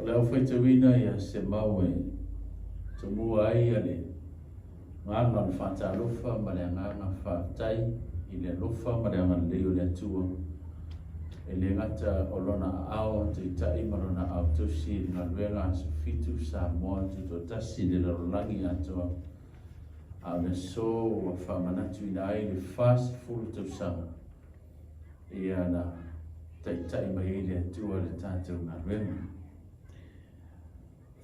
O le a ou faitauina ia se mau e tomua ai ia le agaga o le faatalofa ma le agaga faafetai i le alofa ma le agalelei o le Atua, e le gata o Lona aao taitai ma Lona aao tausi i le galuega Aso Fitu Samoa Tutoatasi i le lalolagi atoa, a o le aso ua faamanatuina ai le 40 tausaga ia na taitai mai ai le Atua i le tatou galuega.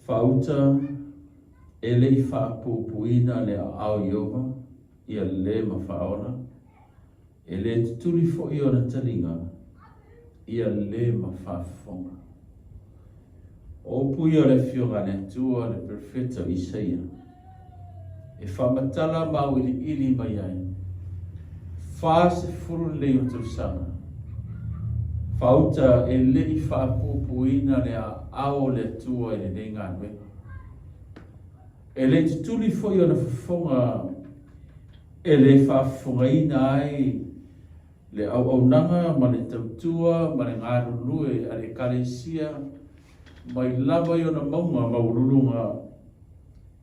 Faauta e le i faapuupuuina le aao Ieova ia le ma faaola, e le tutuli foi ona taliga ia le ma faafofoga. O upu ia o le Afioga a le Atua le Perofeta o Isaia, e faamatala ma auiliili mai ai, 40 lelei o tausaga, faauta e le i faapuupuuina le aao o le Atua i lenei galuega. E le tutuli foi ona fofoga e le faafofogaina ai le auaunaga ma le tautua ma le galulue a le Ekalesia mai lava i ona mauga maualuluga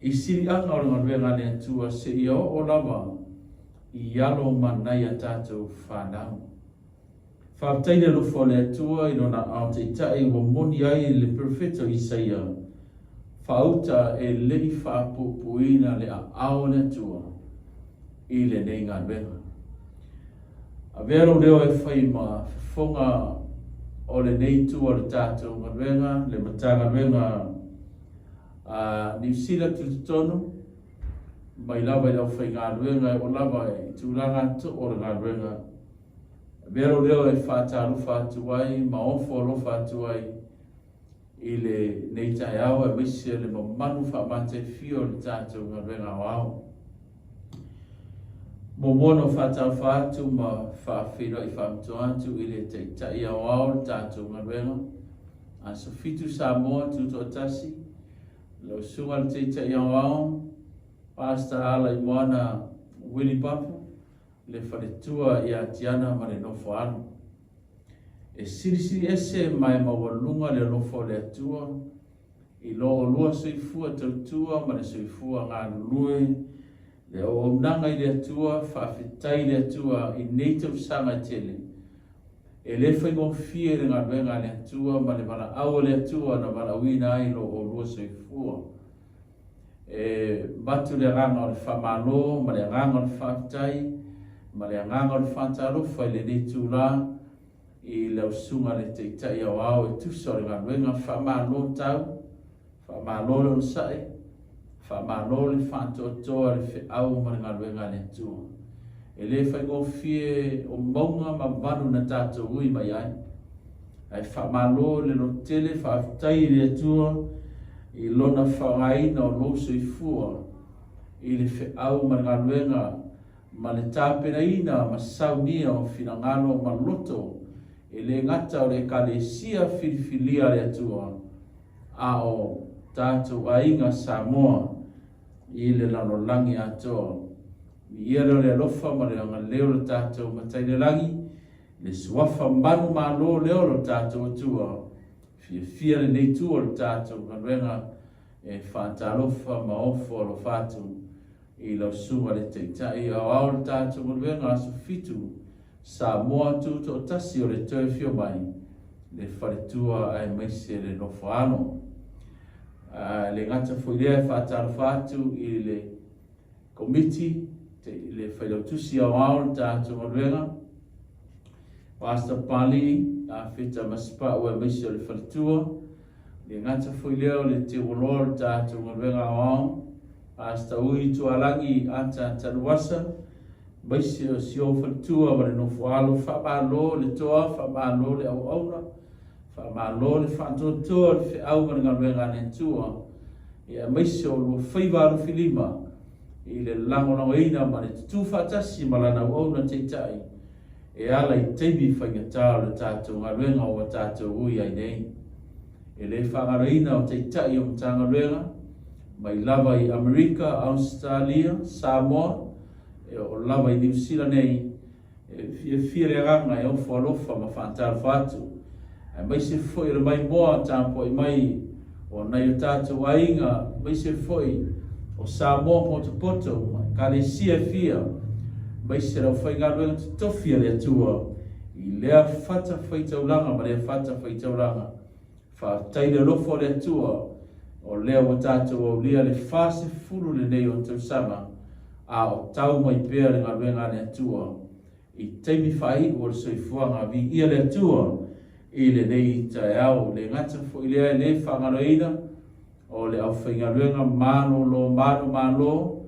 i siliaga o le galuega a le Atua seia oo lava i alo ma nai a tatou fanau. Faafetai le alofa o le Atua i Lona Aao Taitai ua moni ai le Perofeta o Isaia, Faauta e le i faapuupuuina le aao o le Atua i lenei galuega. Avea lou leo e fai ma fofoga o lenei itu o le tatou galuega, le Matagaluega a Niu Sila Tutotonu, mai lava i le aufaigaluega e oo lava i tulaga atoa o le galuega. Avea lou leo e faatalofa atu ai ma ofo alofa atu ai i lenei taeao aemaise le mamalu faamataifia o le tatou galuega aoao. Muamua ona ou faatalofa atu ma faafeiloai faapitoa atu i le Taitai Aoao o le tatou galuega, Aso Fitu Samoa Tutoatasi, lau Susuga i le Taitai Aoao, Pastor Alaimoana Willie Papu, le faletua ia Tiana ma le nofo alu. E silisili ese ma e maualuga le alofa o le Atua i lo olua soifua tautua ma le soifua galulue, le auaunaga i le Atua, faafetai i le Atua i nei tausaga e tele. E le faigofie le galuega a le Atua ma le valaau a le Atua na valaauina ai lo olua soifua. E avatu le agaga o le faamalo ma le agaga o le faafetai ma le agaga o le faatalofa i lenei itula i lau Susuga i le Taitai Aoao e tusa o le galuega. Faamalo tau, faamalo le onosai, faamalo le faatoatoa i le feau ma le galuega a le Atua. E le faigofie o mauga ma vanu na tatou ui mai ai. Ae faamalo le lototele, faafetai i le Atua i Lona faaaogaina o lou soifua i le feau ma le galuega ma le tapenaina ma saunia o finagalo ma loto e le gata o le Ekalesia filifilia a le Atua, a o tatou aiga Samoa i le lalolagi atoa. Viia lea o le alofa ma le agalelei o lo tatou Matai i le Lagi, le suafa manumalo lea o lo tatou Atua, fiafia lenei itu o le tatou galuega e faatalofa ma ofo alofa atu i lau Susuga i le Taitai Aoao o le tatou galuega Aso Fitu Samoa Tutoatasi o le toe afio mai le faletua aemaise le nofo alo. E le gata foi lea e faatalofa atu i le Komiti, le Failautusi Aoao o le tatou galuega, Pastor Pali, Afeta Masipau aemaise o le faletua, le gata foi lea o le teuoloa o le tatou galuega aoao, Pastor Ui Tualagi Ata Taluasa, aemaise o si ou faletua ma le nofo alo, faamalo le toa, faamalo le auauna, Faamalo le faatoatoa o le feau ma le galuega a le Atua, aemaise o lua faiva alofilima i le lagolagoina ma le tutū faatasi ma Lana auauna taitai e ala i taimi faigata o le tatou galuega ua tatou ui ai nei. E le faagaloina o taitai o Matagaluega mai lava i Amerika, Ausetalia, Samoa, e oo lava i Niu Sila nei, E fiafia le agaga e ofo alofa ma faatalofa atu, aemaise foi o le maimoa tapuai mai o nai o tatou aiga aemaise foi o Samoa potopoto ma Ekalesia e fia, aemaise le aufaigaluega totofi a le Atua i lea fata faitaulaga ma lea fata faitaulaga. Faafetai le alofa o le Atua o lea ua tatou aulia le 40 lenei o tausaga a o tau mai pea le galuega a le Atua i taimi faaiu o le soifuaga. Viia le Atua i lenei taeao. Le gata foi lea e le faagaloina o le aufaigaluega malolo manumalo,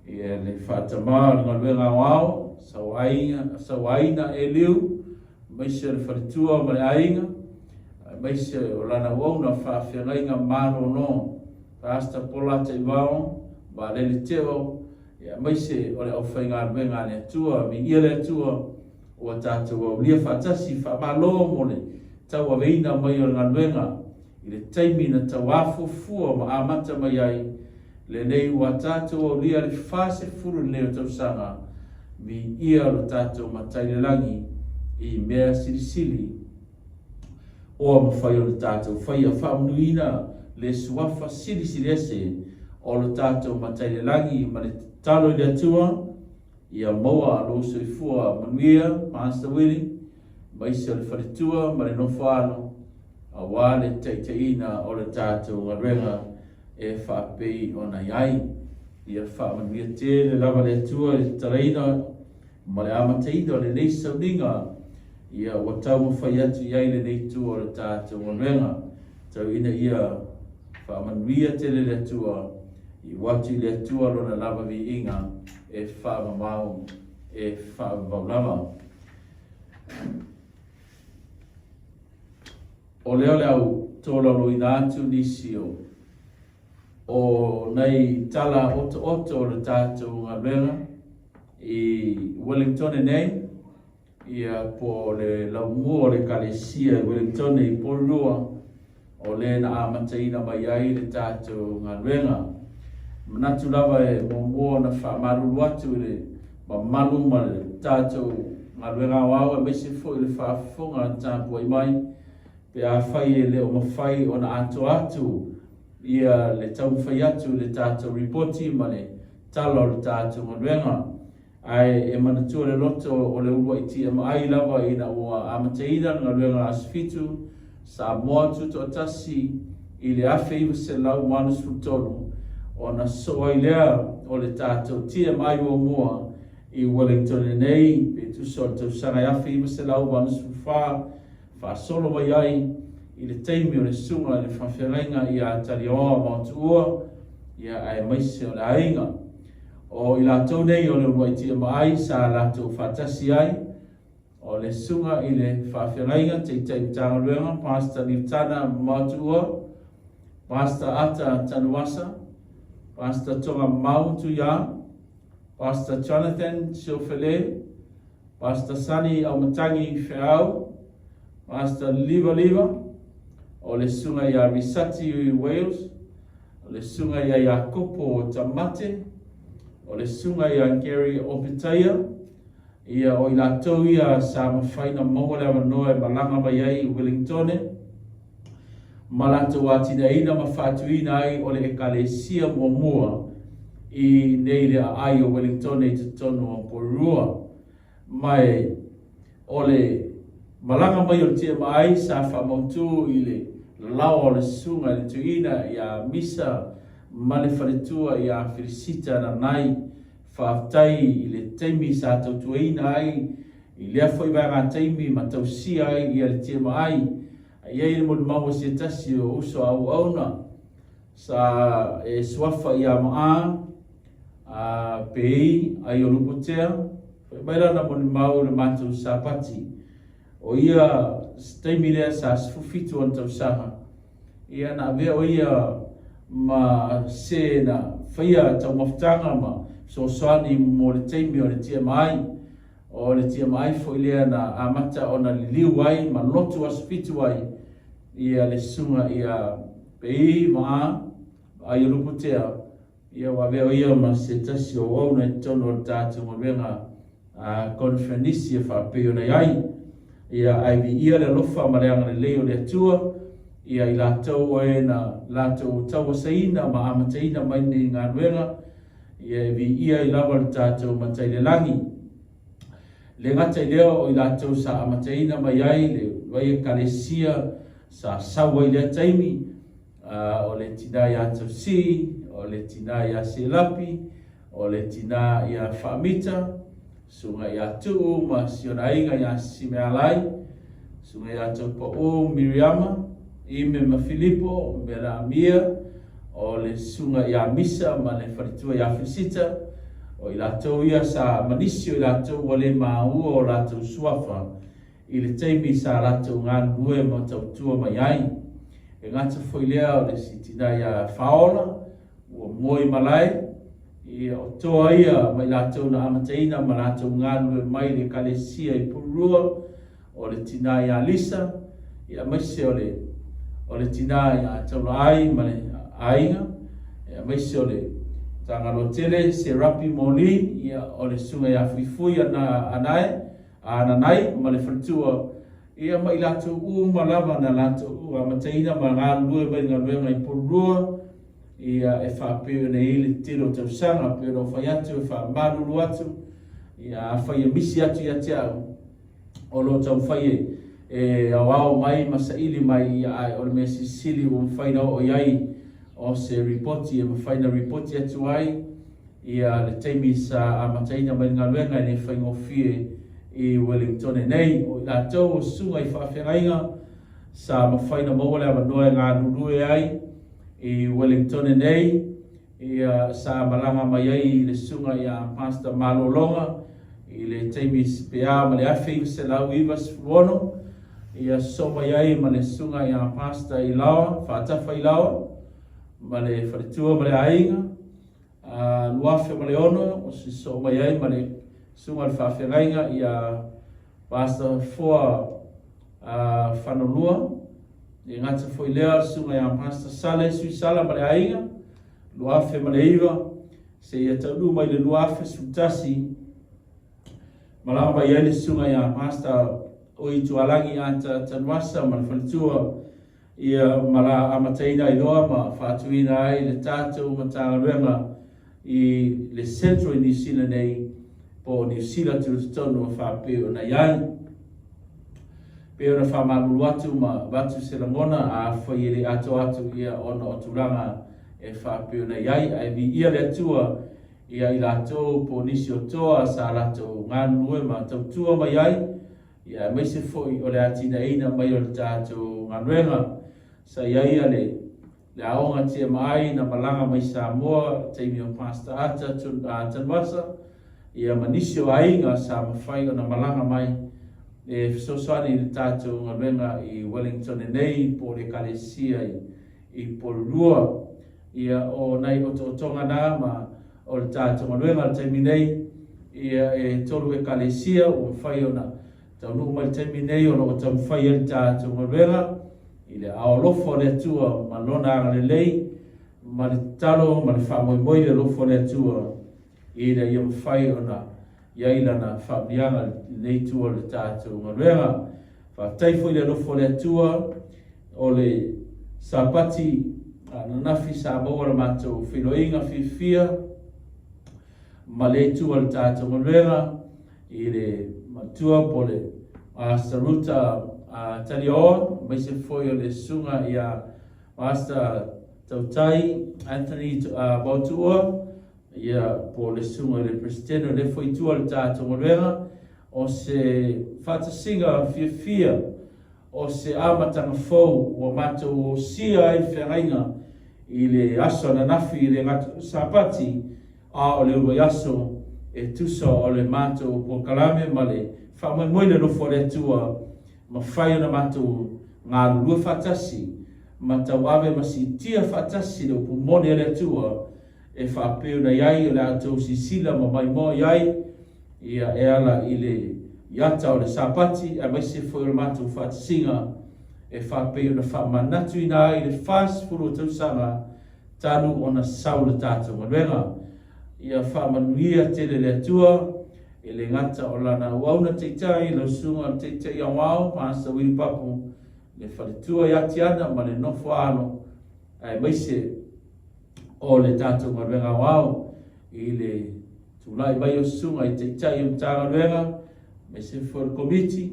ia le faatamā o le galuega aoao, sauaina, sauaina Eliu, aemaise o le faletua ma le aiga, aemaise o lana auauna faafeagaiga malolo, Pastor Paula Taivao, Valele Teo, aemaise o le aufaigaluega a le Atua. Viia le Atua ua tatou aulia faatasi, faamalo mo le tauaveina mai o le galuega i le taimi na tauafuafua ma amata mai ai lenei ua tatou aulia le 40 lenei o tausaga. Viia lo tatou Matai i le Lagi i mea silisili ua mafai ona tatou faia. Faamanuiina le suafa silisili ese o lo tatou Matai i le Lagi ma le tatalo i le Atua ia maua lou soifua manuia, Pastor Willie, aemaise o le faletua ma le nofo alo, aua le taitaiina o le tatou galuega e faapei ona i ai. Ia faamanuia tele lava le Atua i le tatalaina ma le amataina o lenei sauniga, ia ua taumafai atu i ai lenei itu o le tatou galuega. Tau ina ia faamanuia tele le Atua, iu atu i le Atua lona lava viiga e faamamao, e faavavau lava. O lea o le au tolaulauina atu nisi o o nai tala otooto o le tatou galuega i Wellingtone nei, ia po o le laumua o le Ekalesia i Wellingtone i Porirua, o le na amataina mai ai le tatou galuega. Manatu lava e muamua ona faamalulu atu i le mamalu ma le tatou galuega aoao aemaise foi le faafofoga tapuai mai pe afai e le o mafai ona atoa atu ia le taumafai atu i le tatou ripoti ma le tala o le tatou galuega. Ae e manatua le loto o le uluai TMI lava ina ua amataina le galuega Aso Fitu Samoa Tutoatasi i le 1983, ona sosoo ai lea o le tatou TMI muamua i Wellington nei pe tusa o le tausaga e 1984, faasolo mai ai i le taimi o le susuga i le faafeagaiga ia Taliaoa Maotuua, ia aemaise o le aiga. O i latou nei o le uluai TMI sa latou faatasi ai, o le susuga i le faafeagaiga Taitai Matagaluega Pastor Niltana Maotuua, Pastor Ata Tanuasa, Pastor Tonga Mau Tuia, Pastor Jonathan Siofele, Pastor Sani Aumatangi Feau, Pastor Liva Liva, o le susuga ia Risati Wales, o le susuga ia Iakopo Tamate, o le susuga ia Gary Opetaia, ia o i latou ia sa mafai na maua le avanoa e malaga mai ai i Wellingtone, ma latou atinaeina ma faatuina ai o le Ekalesia muamua i nei le aai o Wellingtone i totonu o Porirua. Ma e o le malaga mai o le TMI sa faamautū i le laoa o le susuga i le tuuina ia Misa ma le faletua ia Felisita Nanai. Faafetai i le taimi sa tautuaina ai i lea foi vaega taimi ma tausia ai ia le TMI. A i ai le molimau a se tasi o uso a auauna sa e suafa ia Maa a Pei ai o Lupotea, fai mai lana molimau i le matou Sapati. O ia taimi lea sa 17 ona tausaga, ia na avea o ia ma se na faia taumafataga ma fesoasoani mo le taimi o le TMI. O le TMI foi lea na amata ona liliu ai ma lotu aso fitu ai ia le susuga ia Pei Maa Aiolupotea, ia ua avea o ia ma se tasi o auauna i totonu o le tatou galuega a konferenisi e faapei ona i ai. Ia ae viia le alofa ma le agalelei o le Atua. Ia i latou o e na latou tauasaina ma amataina mai nei galuega, ia e viia ai lava le tatou Matai i le Lagi. Le gata i lea o i latou sa amataina mai ai le vai ekalesia sa sau ai lea taimi, o le tina ia Tausii, o le tina ia Selapi, o le tina ia Faamita, susuga ia Tuu ma si ona aiga ia Simealai, susuga ia Taupau Miriama, Ime ma Filipo, Melaamia, o le susuga ia Misa ma le faletua ia Filisita, o i latou ia sa ma nisi o i latou ua le maua o latou suafa i le taimi sa latou galulue ma tautua mai ai. E gata foi lea o le isi tina ia Faola, ua moe i malae, ia o toa ia ma i latou na amataina ma latou galulue mai i le ekalesia i Pururua, o le tina ia Lisa, ia aemaise o le o le tina ia Taulaai ma le aiga, ia aemaise o le Tagaloa tele Serapi Moli, ia o le susuga ia Fuifui ana Anae, Ananai ma le faletua, ia ma i latou uma lava na latou amataina ma galulue mai galuega i Pururua, ia e faapea ona i ai le tele o tausaga, pei ona ou fai atu e faamalulu atu, ia afai e misi atu ia te au, o lo o taumafai e, e aoao mai ma saili mai, ia ae o le mea silisili ua mafai ona oo i ai o se ripoti e mafai ona ripoti atu ai ia le taimi sa amataina mai le galuega e le faigofie i Wellingtone nei. O i latou o susuga i faafeagaiga sa mafai ona maua le avanoa e galulue ai i Wellingtone nei, ia sa malaga mai ai le susuga ia Pastor Malologa i le taimi pe a ma le 1996, ia sosoo mai ai ma le susuga ia Pastor Ilaoa, Faatafa Ilaoa, ma le faletua ma le aiga, 2006, o sosoo mai ai ma le susuga le faafeagaiga ia Pastor Foa Fanolua, e gata foi lea le susuga ia Pastor Sale Suisala ma le aiga, 2009, seia taunuu mai le 2011, malaga mai ai le susuga ia Pastor Oitualagi Ata Tanuasa ma le faletua, ia ma la amataina ai loa ma faatuina ai le tatou Matagaluega i le Central i Niu Sila nei, po o Niu Sila tutotonu e faapei ona i ai. Pei ona faamalulu atu ma avatu se lagona, afai e le atoa atu ia ona o tulaga e faapei ona i ai, ae viia le Atua ia i latou po o nisi o toa sa latou galulue ma tautua mai ai, ia aemaise foi o le atinaeina mai o le tatou galuega. Sa i ai le le aoga TMI na malaga mai Samoa taimi o Pastor Ata Tanuvasa, ia ma nisi o aiga sa mafai ona malaga mai e fesoasoani i le tatou galuega i Wellington nei po o le ekalesia i Porirua. Ia o nai otootoga na ma o le tatou galuega i le taimi nei, ia e tolu ekalesia ua mafai ona taunuu mai le taimi nei o lo o taumafai ai le tatou galuega i le aao alofa o le Atua ma Lona agalelei ma le tatalo ma le faamoemoe i le alofa o le Atua ina ia mafai ona i ai Lana faamanuiaga i lenei itu o le tatou galuega. Faafetai foi i le alofa o le Atua o le Sapati ananafi sa maua le matou feiloaiga fiafia ma le itu o le tatou galuega i le matua po le Pastor Ruta Talioa, aemaise foi o le susuga ia Pastor Tautai Anthony Mautuua, ia po o le susuga i le Presidente o lea foi itu o le tatou galuega, o se faatasiga fiafia o se amataga fou ua matou osia ai le feagaiga i le aso ananafi i le Sapati, a o le uluai aso e tusa o le matou polokalame ma le faamoemoe i le alofa o le Atua, mafai ona matou galulue faatasi ma tauave ma siitia faatasi le upu moni a le Atua e faapea ona i ai o le a outou silasila ma maimoa i ai, ia e ala i le iata o le Sapati aemaise foi o le matou faatasiga e faapei ona faamanatuina ai le 40 o tausaga talu ona sau le tatou galuega. Ia faamanuia tele le Atua e le gata o Lana auauna taitai, lau Susuga i le Taitai Aoao, Pastor Willie Papu. le faletua ia Tiana ma le nofo a alo, aemaise o le tatou galuega aoao i le tulai mai o susuga i taitai o Matagaluega, aemaise foi o le Komiti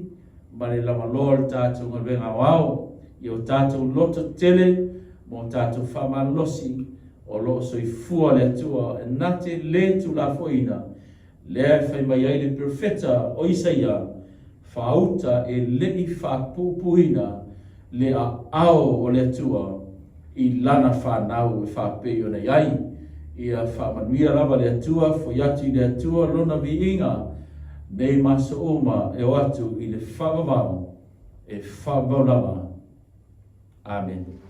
ma le lavaloa o le tatou galuega aoao i o tatou loto tele ma o tatou faamalolosi o lo o soifua le Atua e na te le tulafoina lea e fai mai ai le perofeta o Isaia, Faauta e le i faapuupuuina le aao o le Atua i lana fanau e faapei ona i ai. Ia faamanuia lava le Atua, foi atu i le Atua lona viiga nei ma aso uma e o atu i le faavavau e faavavau lava. Amene.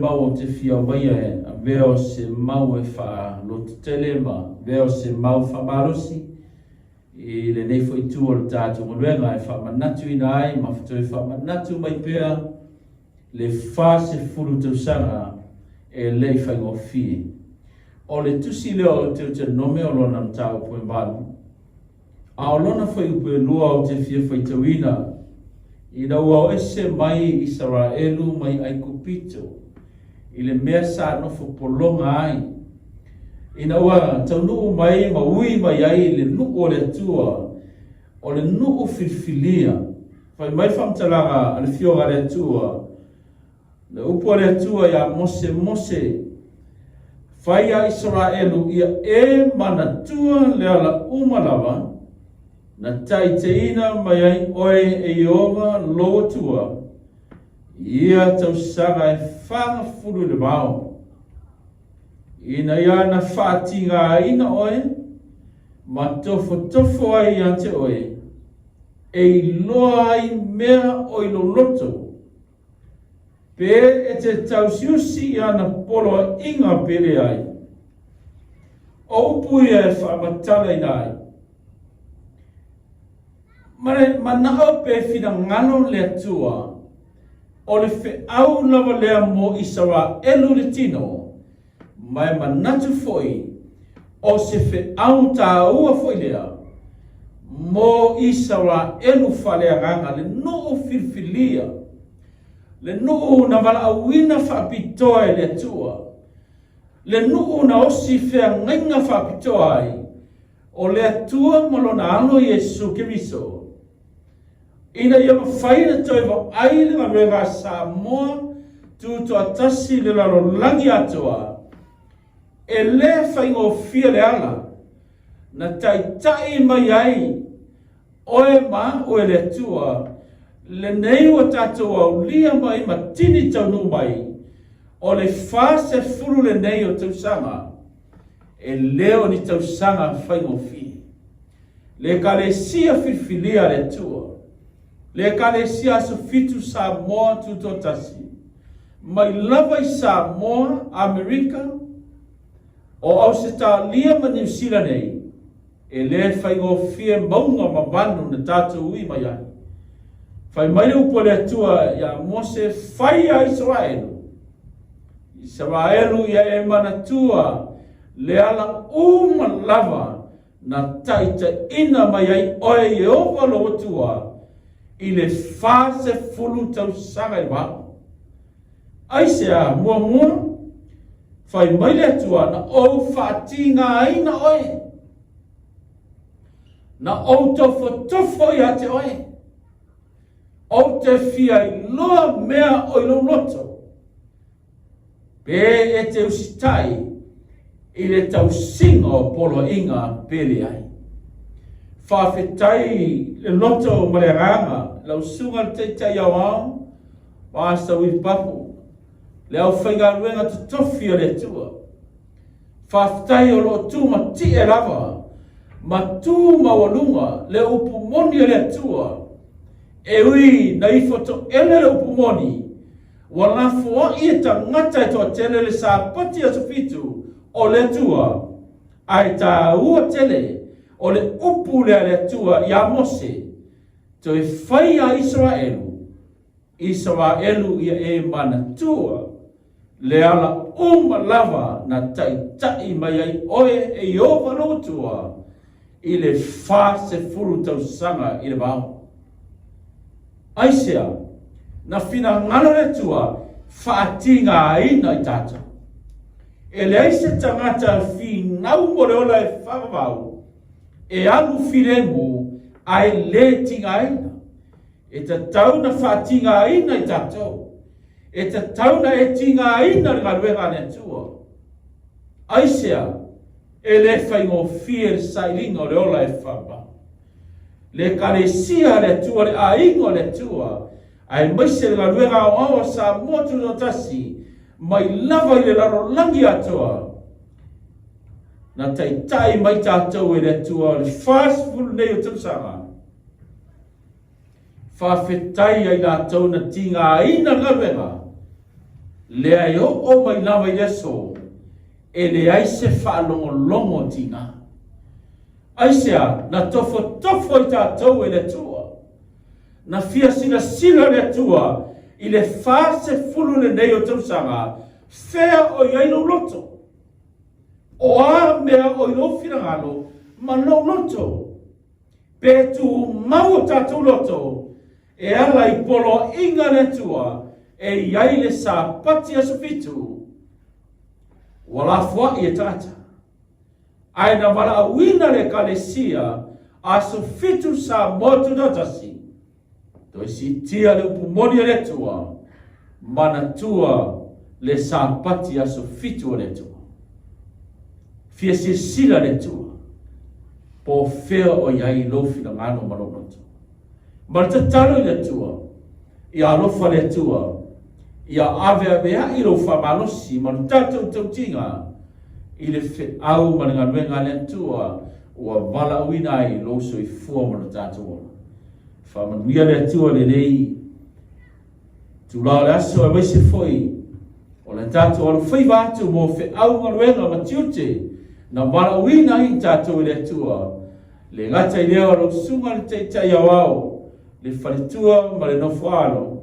mau ou te fia aumaia e avea o se mau e faalototele ma avea o se mau faamalosi i lenei foi itu o le tatou galuega e faamanatuina ai ma toe faamanatu mai pea le 40 tausaga e le i faigofie. O le tusi lea o Teuteronome o lona mataupu e 8, A o lona fuaiupu e 2 ou te fia faitauina, Ina ua o ese mai Isaraelu mai Aikupito i le mea sa nofo pologa ai, ina ua taunuu mai ma ui mai ai le nuu o le Atua, o le nuu filifilia. Fai mai le faamatalaga a le Afioga a le Atua, Le upu a le Atua iā Mose, Mose, fai iā Isaraelu ia e manatua le ala uma lava na taitaiina mai ai oe e Ieova lou Atua i ia tausaga e 40 i le vao, ina ia na faatigaina oe ma tofotofo ai ia te oe, e iloa ai mea o i lou loto, Pe e te tausiusi i ana poloaiga pe leai. O upu ia e faamatalaina ai. Ma le manao pe finagalo le Atua, o le feau lava lea mo Isaraelu le tino, ma e manatu foi o se feau taua foi lea mo Isaraelu faaleagaga, le nuu filifilia, le nuu na valaauina faapitoa e le Atua, le nuu na osi feagaiga faapitoa ai o le Atua ma lona Alo Iesu Keriso, ina ia mafai ona toe vaai le galuega a Samoa tutoatasi i le lalolagi atoa, e le faigofie le ala na taitai mai ai oe ma au e le Atua, lenei ua tatou aulia mai ma tini taunuu mai, o le 40 lenei o tausaga, e le o ni tausaga faigofie. Le Ekalesia filifilia a le Atua, le Ekalesia Aso Fitu Samoa Tutoatasi, mai lava i Samoa, Amerika, o Ausetalia ma Niu Sila nei, e le faigofie mauga ma vanu na tatou ui mai ai. Fai mai le upu a le Atua iā Mose, Fai a Isaraelu, Isaraelu ia e manatua le ala uma lava na taitaiina mai ai oe Ieova lou Atua i le 40 tausaga i vao. Aisea, muamua, fai mai le Atua, na ou faatigaina oe, na ou tofotofo ia te oe, ou te fia iloa mea o i lou loto, Pe e te usitai i le tausiga o poloaiga pe leai. Faafetai le loto ma le agaga, lau susuga le Taitai Aoao, Pastor Willie Papu, le aufaigaluega totofi a le Atua. Faafetai o lo o tumatie lava ma tu maualuga le upu moni a le Atua, e ui na ifo toele le upu moni, Ua lafoai e tagata e toatele le Sapati Aso Fitu o le Atua, ae taua tele o le upu lea a le Atua iā Mose, Toe fai a Isaraelu, Isaraelu ia e manatua le ala uma lava na taitai mai ai oe e Ieova lou Atua i le 40 tausaga i le vao. Aisea? Na finagalo le Atua faatigaina i tatou. E leai se tagata finau mo le ola e faavavau, e alu filemu ae le tigaina. E tatau na faatigaina i tatou. E tatau na e tigaina le galuega a le Atua. Aisea? E le faigofie le sailiga o le ola e faavavau. Le Ekalesia a le Atua, le aiga o le Atua, aemaise le galuega aoao a Samoa Tutoatasi, mai lava i le lalolagi atoa. Na taitai mai tatou e le Atua o le 40 nei o tausaga. Faafetai ai latou na tigaina le galuega. Lea e oo mai lava i le aso, e leai se faalogologo a tiga. Aisea? Na tofotofo ai tatou e le Atua. Na fia silasila le Atua i le 40 lenei o tausaga, fea o i ai lou loto? O a mea o i lou finagalo ma lou loto? Pe tumau o tatou loto e ala i poloaiga a le Atua e i ai le Sapati aso 7, ua lafoai e tagata. Ae na valaauina le Ekalesia aso 7 Samoa Tutoatasi, toe siitia le upu moni a le Atua, manatua le Sapati aso 7 a le Atua. Fia silasila le Atua, po o fea o i ai lou finagalo ma lou loto. Ma le tatalo i le Atua, ia alofa le Atua, ia aveaveai lou faamalosi ma lo tatou tautiga i le feau ma le galuega a le Atua ua valaauina ai lou soifua ma lo tatou ola. Faamanuia le Atua lenei itula o le aso aemaise foi o le tatou alofaiva atu mo feau galuega ma tiute na valaauina ai i tatou e le Atua. Le gata i lea o lau susuga le Taitai Aoao, le faletua ma le nofoaalo,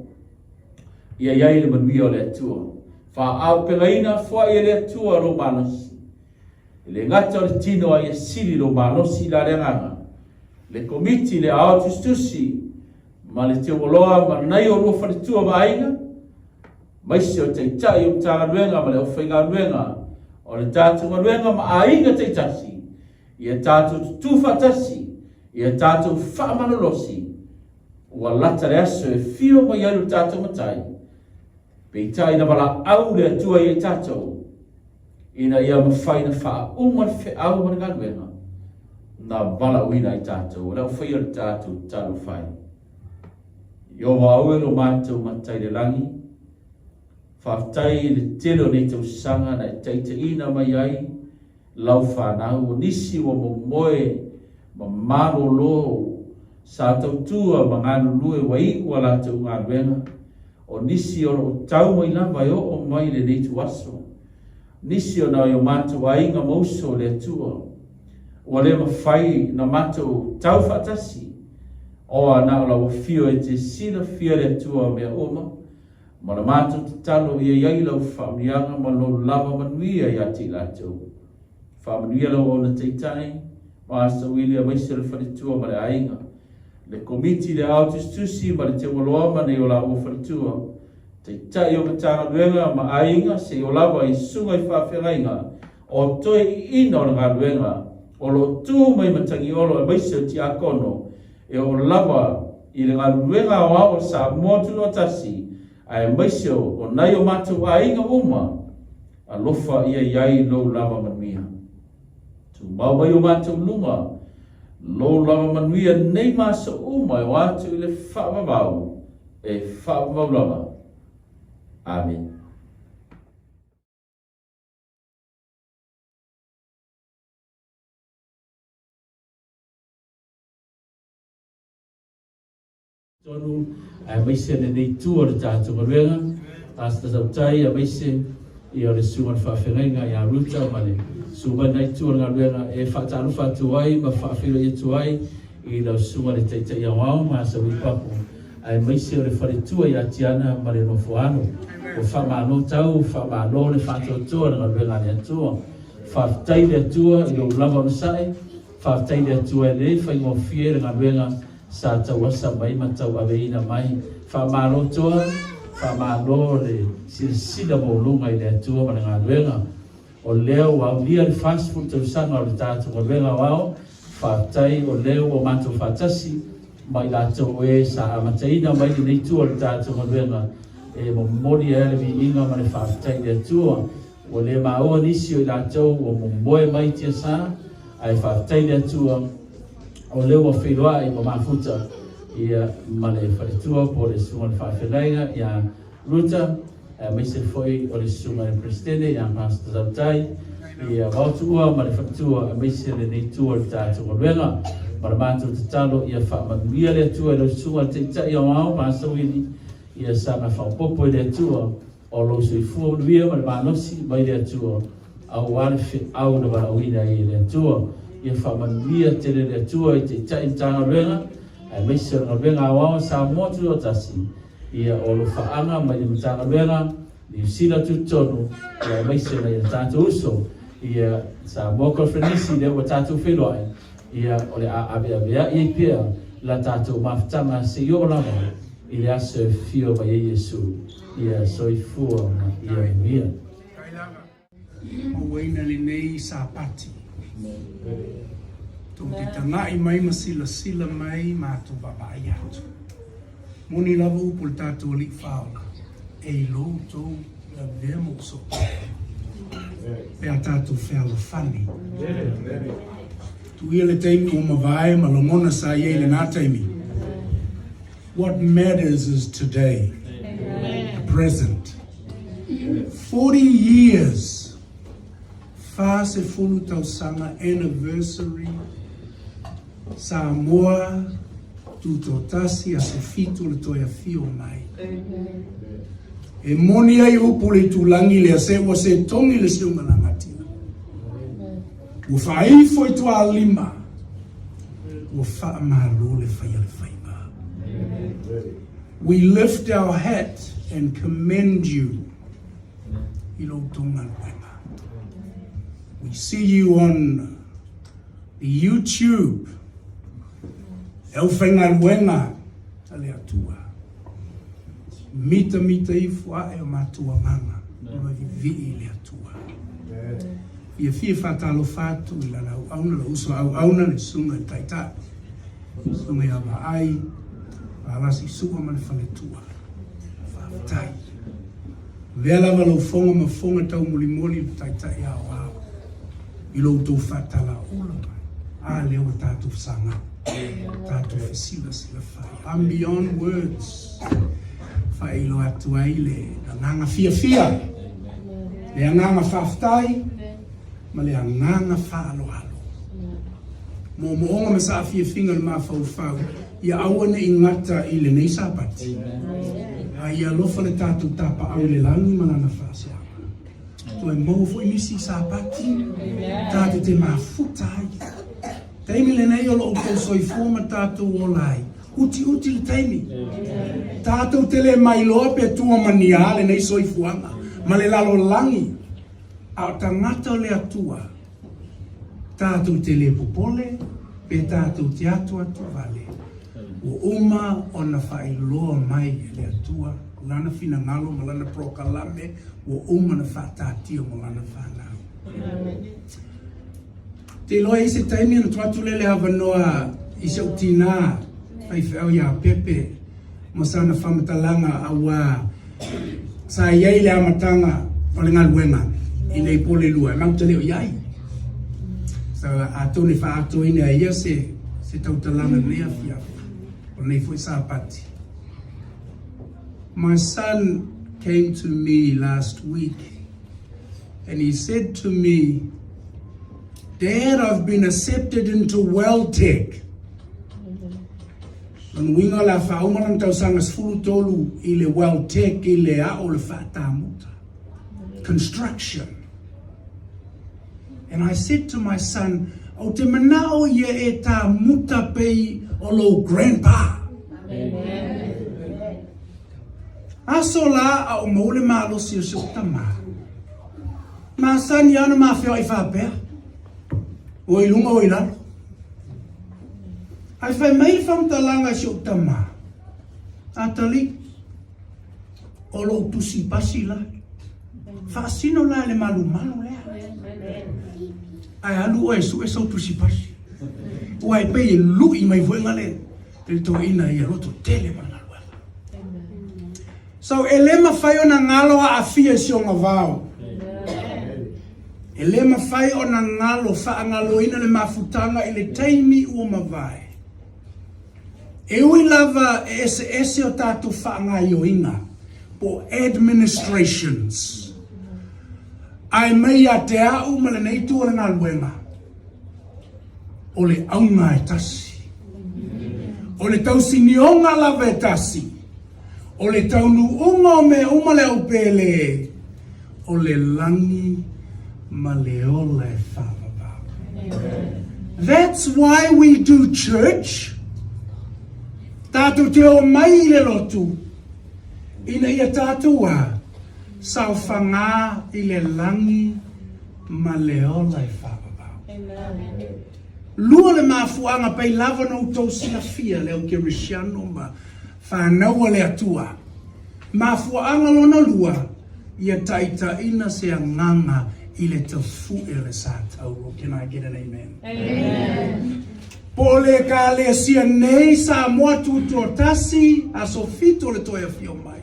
ia i ai le manuia o le Atua. Faaaupegaina foai e le Atua lou malosi. E le gata o le tino a ia sili lou malosi la le agaga. Le komiti le ao tusitusi ma le teuoloa ma nai o lua faletua ma aiga, maise o taitai o Matagaluega ma le aufaigaluega o le tatou galuega ma aiga taitasi, ia tatou tutū faatasi, ia tatou faamalolosi, ua lata le aso e fio mai ai lo tatou Matai, peitai na valaau le Atua ia i tatou, ina ia mafai na faauma le feau ma le galuega na valaauina ai tatou. O le au faia le tatou talo fai. Ieova au e lo matou Matai i le lagi, faafetai i le tele o nei tausaga na e taitaiina mai ai lau fanau, o nisi ua momoe ma malolo sa tautua ma galulue ua iu a latou galuega, o nisi o lo o tau mai lava e oo mai lenei ituaso, nisi o nai o matou aiga ma uso o le Atua, ua le mafai na matou tau faatasi, oa na o lau afio e te silafia le Atua o mea uma, ma la matou tatalo ia i ai lau faamanuiaga ma lou lava manuia ia te i latou. Faamanuia lau auauna taitai, Pastor William aemaise le faletua ma le aiga, le komiti le ao tusitusi ma le teualoa ma nei o laua faletua, taitai o Matagaluega ma aiga seia lava i susuga i faafeagaiga o toe iina o le galuega o lo o tu mai Matagiolo aemaise o Tiakono e oo lava i le galuega aoao o Samoa Tutoatasi aemaise o nai o matou aiga uma, alofa ia i ai lou lava manuia. Tumau mai o matou luma lou lava manuia nei ma aso uma e o atu i le faavavau e faavavau lava. Amene. Tonu, aemaise lenei itu o le tatou galuega, Pastor Tautai, aemaise ia o le susuga o le faafeagaiga ia Ruta ma le susuga mai lenei itu o le galuega e faatalofa atu ai ma faafeiloai atu ai i lau susuga le Taitai Aoao ma Saui Papo, aemaise o le faletua ia Tiana ma le nofoano. Ua faamalo tau, faamalo le faatoatoa i le galuega a le Atua. Faafetai le Atua i lou lava onosai, faafetai le Atua e le faigofie le galuega sa tauasa mai ma tauaveina mai. Faamalo toa, faamalo le silasila maualuga i le Atua ma le galuega. O lea ua aulia le 40 tausaga o le tatou galuega aoao, faafetai o lea ua matou faatasi ma i latou e sa amataina mai lenei itu o le tatou galuega e momoli ai le viiga ma le faafetai i le Atua. Ua le maua nisi o i latou ua momoe mai i tiasa, ae faafetai i le Atua o lea ua feiloai ma mafuta ia ma le faletua po o le susuga i le faafeagaiga ia Ruta, aemaise foi o le susuga i le Peresetene ia Pastor Tautai, ia Vaotuua ma le faletua, aemaise lenei itu o le tatou galuega. Ma le matou tatalo ia faamanuia le Atua i lau susuga i le Taitai Aoao Pastor Willie, ia saga faaopoopo i le Atua. O lou soifua manuia ma le malosi mai le Atua, aua le feau na valaauina ai e le Atua. Ia faamanuia tele le Atua i Taitai Matagaluega, aemaise o le galuega aoao a Samoa Tutoatasi, ia o alofaaga mai le Matagaluega, Niu Sila tutotonu, ia aemaise o nai a tatou uso, ia Samoa Koneferenisi lea ua tatou feiloai, ia o le a aveaveai ai pea la tatou mafutaga seia oo lava i le aso e fio mai ai Iesu. Ia soifua ma ia manuia. Mauaina lenei Sapati. Tou te taga'i mai ma silasila mai ma atou vaavaai atu. Moni lava upu a le tatou Alii Faaola, E i lo outou lavea ma ou sootauau, pe a tatou fealofani. Tuia le taimi ua mavae ma logona sa i ai i lena taimi. What matters is today, the present. 40 years, 40 tausaga anniversary Samoa Tutoatasi aso fitu o le toe afio mai. E moni ai upu o le itulagi lea se ua se togi le siuga lagatia. Ua faaifo i tualima, ua faamalo le fai a le faiva. We lift our hat and commend you i lo outou galuega. We see you on the YouTube, e aufaigaluega a le Atua. Mitamita ifo ae o matou agaga ma vivii i le Atua. Fiafia faatalofa atu i lana auauna, lou uso auauna, le susuga i le Taitai, le susuga ia Vaai, Valasi Sua ma le faletua. Faafetai. Avea lava lou foga ma foga taumolimoli i le Taitai Aoao i lo outou faatalaula mai. A lea ua tatou fesagai, tatou fesilasilafai. I'm beyond words. Faailoa atu ai le agaga fiafia, le agaga faafetai ma le agaga faaaloalo. Moomooga ma saafiafiga o le mafaufau ia aua ne i gata i lenei Sapati, a ia alofa le tatou tapaau i le lagi ma lana faasoaga. Toe maua foi nisi Sapati tatou te mafuta ai. Taimi lenei o lo outou soifua ma tatou ola ai. Utiuti le taimi. Tatou te le mailoa pe tua ma ni a lenei soifuaga ma le lalolagi, a o tagata o le Atua, tatou te le popole pe tatou te atuatu vale. Ua uma ona faailoa mai e le Atua Lana finagalo ma Lana polokalame ua uma ona faataatia mo Lana fanau. Te iloa i se taimi ona tuu atu lea le avanoa i si ou tinā faifeau ia Pepe ma sana faamatalaga auā sa i ai le amataga o le galuega i nei po le lua e matou te le o i ai. So, atonu e faaatoina e ia se, se tautalaga i lenei afiafi, o lenei foi Sapati. My son came to me last week and he said to me, Dad, I've been accepted into WelTec. Lona uiga o le a faauma lana tausaga 13 i le WelTec i le ao o le faatamuta. Construction. And I said to my son, Ou te manao ia e tāmuta pei o lou grandpa. Amen. Aso la a o maua le malosi o si ou tama. Masani ana ma feoai faapea. Ua i luga ua i lalo. Ae fai mai le faamatalaga i si ou tama, Atali, o lou tusi pasi la. Faasino la i le malumalu lea. Ae alu oe e sue sou tusi pasi. Ua e pei e lui mai foi nga le le toeaina ia loto tele ma le galuega. So e le mafai ona galo aafia i si ona vao. E le mafai ona galo faagaloina le mafutaga i le taimi ua mavae. E ui lava e eseese o tatou faagaioiga po o administrations, ae mai ia te au ma lenei itu o le galuega, o le auga e tasi. O le tausinioga lava e tasi. O le taunuuga o mea uma le au pele, o le lagi ma le ola e faavavau. That's why we do church. Tatou te omai i le lotu ina ia tatou a saofagā i le lagi ma le ola e faavavau. Lua le mafuaaga pai lava na outou silafia le au Kerisiano ma fanau a le Atua. Mafuaaga lona lua, ia taitaiina se agaga i le tafu'e o le sa tauro. Can I get an amen? Amen. Po o le Ekalesia nei Samoa Tutoatasi, aso 7 o le toe afio mai.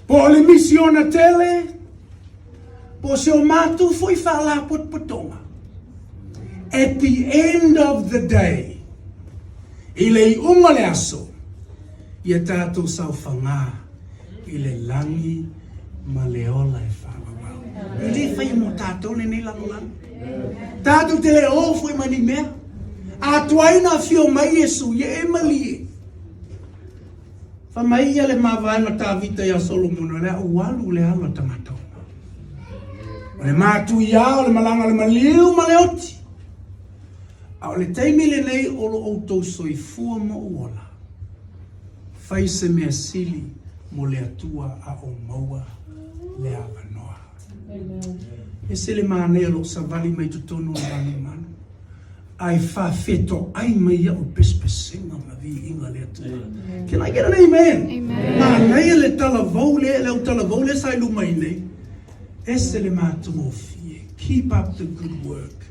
Po o le misiona tele, po o se o matou foi faalapotopotoga. At the end of the day, i le iuga o le aso, ia tatou saofagā i le lagi ma le ola e faavavau. E le faia mo tatou lenei lalolagi. Tatou te le o foi ma ni mea. A tuai na afio mai Iesu, ia e malie. Fai mai ia le mavae ma Tavita iā Solomona, o le a ou alu i le alo a tagata uma. O le matuiā o le malaga o le maliu ma le oti. A o le taimi lenei o lo outou soifua ma ou ola, fai se mea sili mo le Atua a ou maua le avanoa. Ese le manaia o lou savali mai totonu o le malumalu. Ae faafetoai mai iaʻu pesepesega ma viiga a le Atua. Can I get an amen? Amen. Manaia le talavou lea, le au talavou lea sa i luma i nei. Ese le matagofie. Keep up the good work.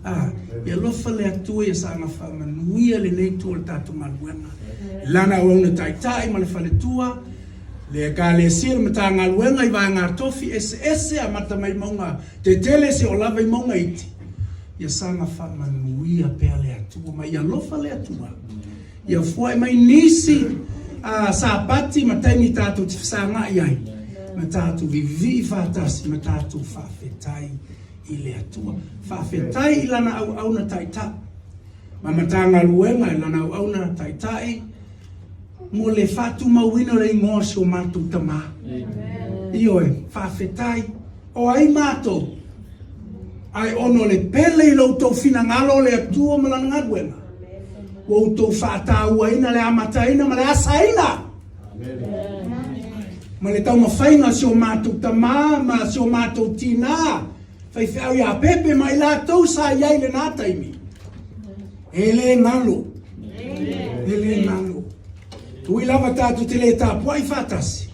Ah, ia alofa le Atua ia saga faamanuia lenei itu o le tatou galuega. Lana auauna taitai ma le faletua, le Ekalesia, le Matagaluega i vaega tofi eseese amata mai mauga tetele seia oo lava i mauga iti. Ia saga faamanuia pea le Atua ma ia alofa le Atua. Ia foai mai nisi a Sapati ma taimi tatou te fesagai ai ma tatou vivii faatasi ma tatou faafetai i le Atua. Faafetai i Lana auauna taitai ma Matagaluega i Lana auauna taitai mo le faatumauina o le igoa o si o matou Tama. Ioe, faafetai. O ai matou? Ae ona o le pele i lo outou finagalo o le Atua ma Lana galuega, ua outou faatauaina le amataina ma le asaina ma le taumafaiga a si o matou tama ma si o matou tinā faifeau ia Pepe ma i latou sa i ai i lena taimi. E le galo. E le galo. Ui lava tatou te le tapuai faatasi,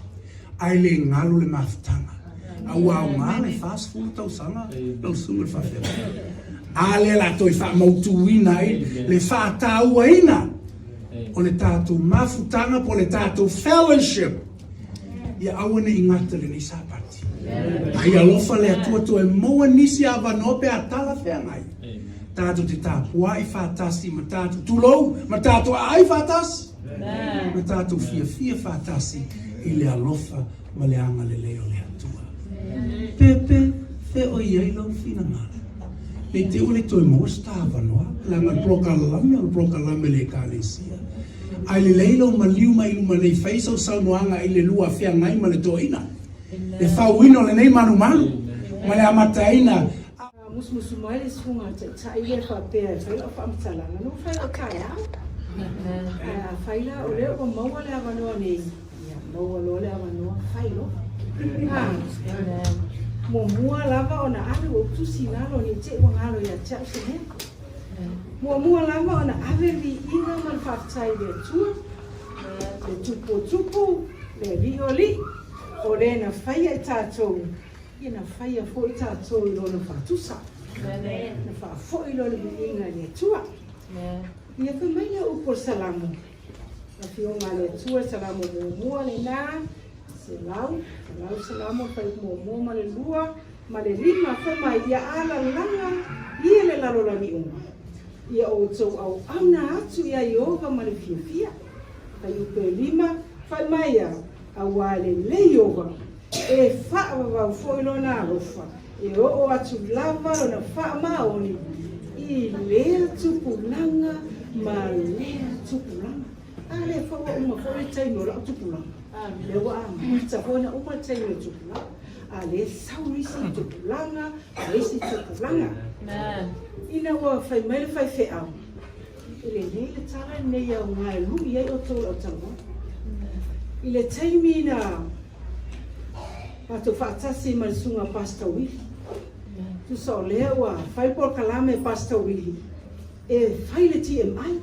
ae le galo le mafutaga. A ua aoga le 40 tausaga lau susuga i le faafeagaiga. A lea o le a toe faamautuina ai le faatauaina o le tatou mafutaga po o le tatou fellowship. Ia aua ne i gata lenei Sapati. A ia alofa le Atua toe maua nisi avanoa pe a talafeagai. Tatou te tapuai faatasi ma tatou tulou ma tatou aai faatasi ma tatou fiafia faatasi i le alofa ma le agalelei o le Atua. Pepe, fea o i ai lou finagalo? Ne i te i ua le toe maua se ta avanoa, leaga o le polokalame o le polokalame a le Ekalesia. Ae lelei lou maliu mai luma nei, fai sau saunoaga i le lua feagai ma le toeaina, le fauina o lenei malumalu ma le amataina. Musumusu mai le susuga taitai lea faapea e fai lau faamatalaga, na ua fai lau taeao. Ae afai la o lea ua maua le avanoa nei, ia maua loa le avanoa, fai loa. Muamua lava ona ave ua ou tusi i lalo ne i te i ua galo ia te au se mea. Muamua lava ona ave le viiga ma le faafetai i le Atua, le Tupu o tupu, le Alii o alii, o le na faia i tatou, Ia na faia foi tatou i Lona faatusa. Na faafoi loa le viiga i le Atua. Ia fai mai lea upu o le Salamo, Afioga a le Atua, Salamo muamua lena, 100, 100 Salamo, fuaiupu muamua ma le lua, ma le lima, fai mai, Ia alalaga ia le lalolagi uma, ia outou auauna atu iā Ieova ma le fiafia. Fuaiupu e lima, fai mai ia, Auā e lelei Ieova, E faavavau foi lona alofa, e oo atu lava lona faamaoni i lea tupulaga ma lea tupulaga. A lea foi ua uma foi le taimi o lau tupulaga. Lea ua amata foi ona uma le taimi o le tupulaga, a lea e sau isi tupulaga ma isi tupulaga. Ina ua fai mai le faifeau, e lelei le tala lenei aoga e lui ai outou lau talanoa. I le taimi na matou faatasi ma le susuga Pastor Willie, tusa o lea ua fai le polokalame Pastor Willie e fai le TMI.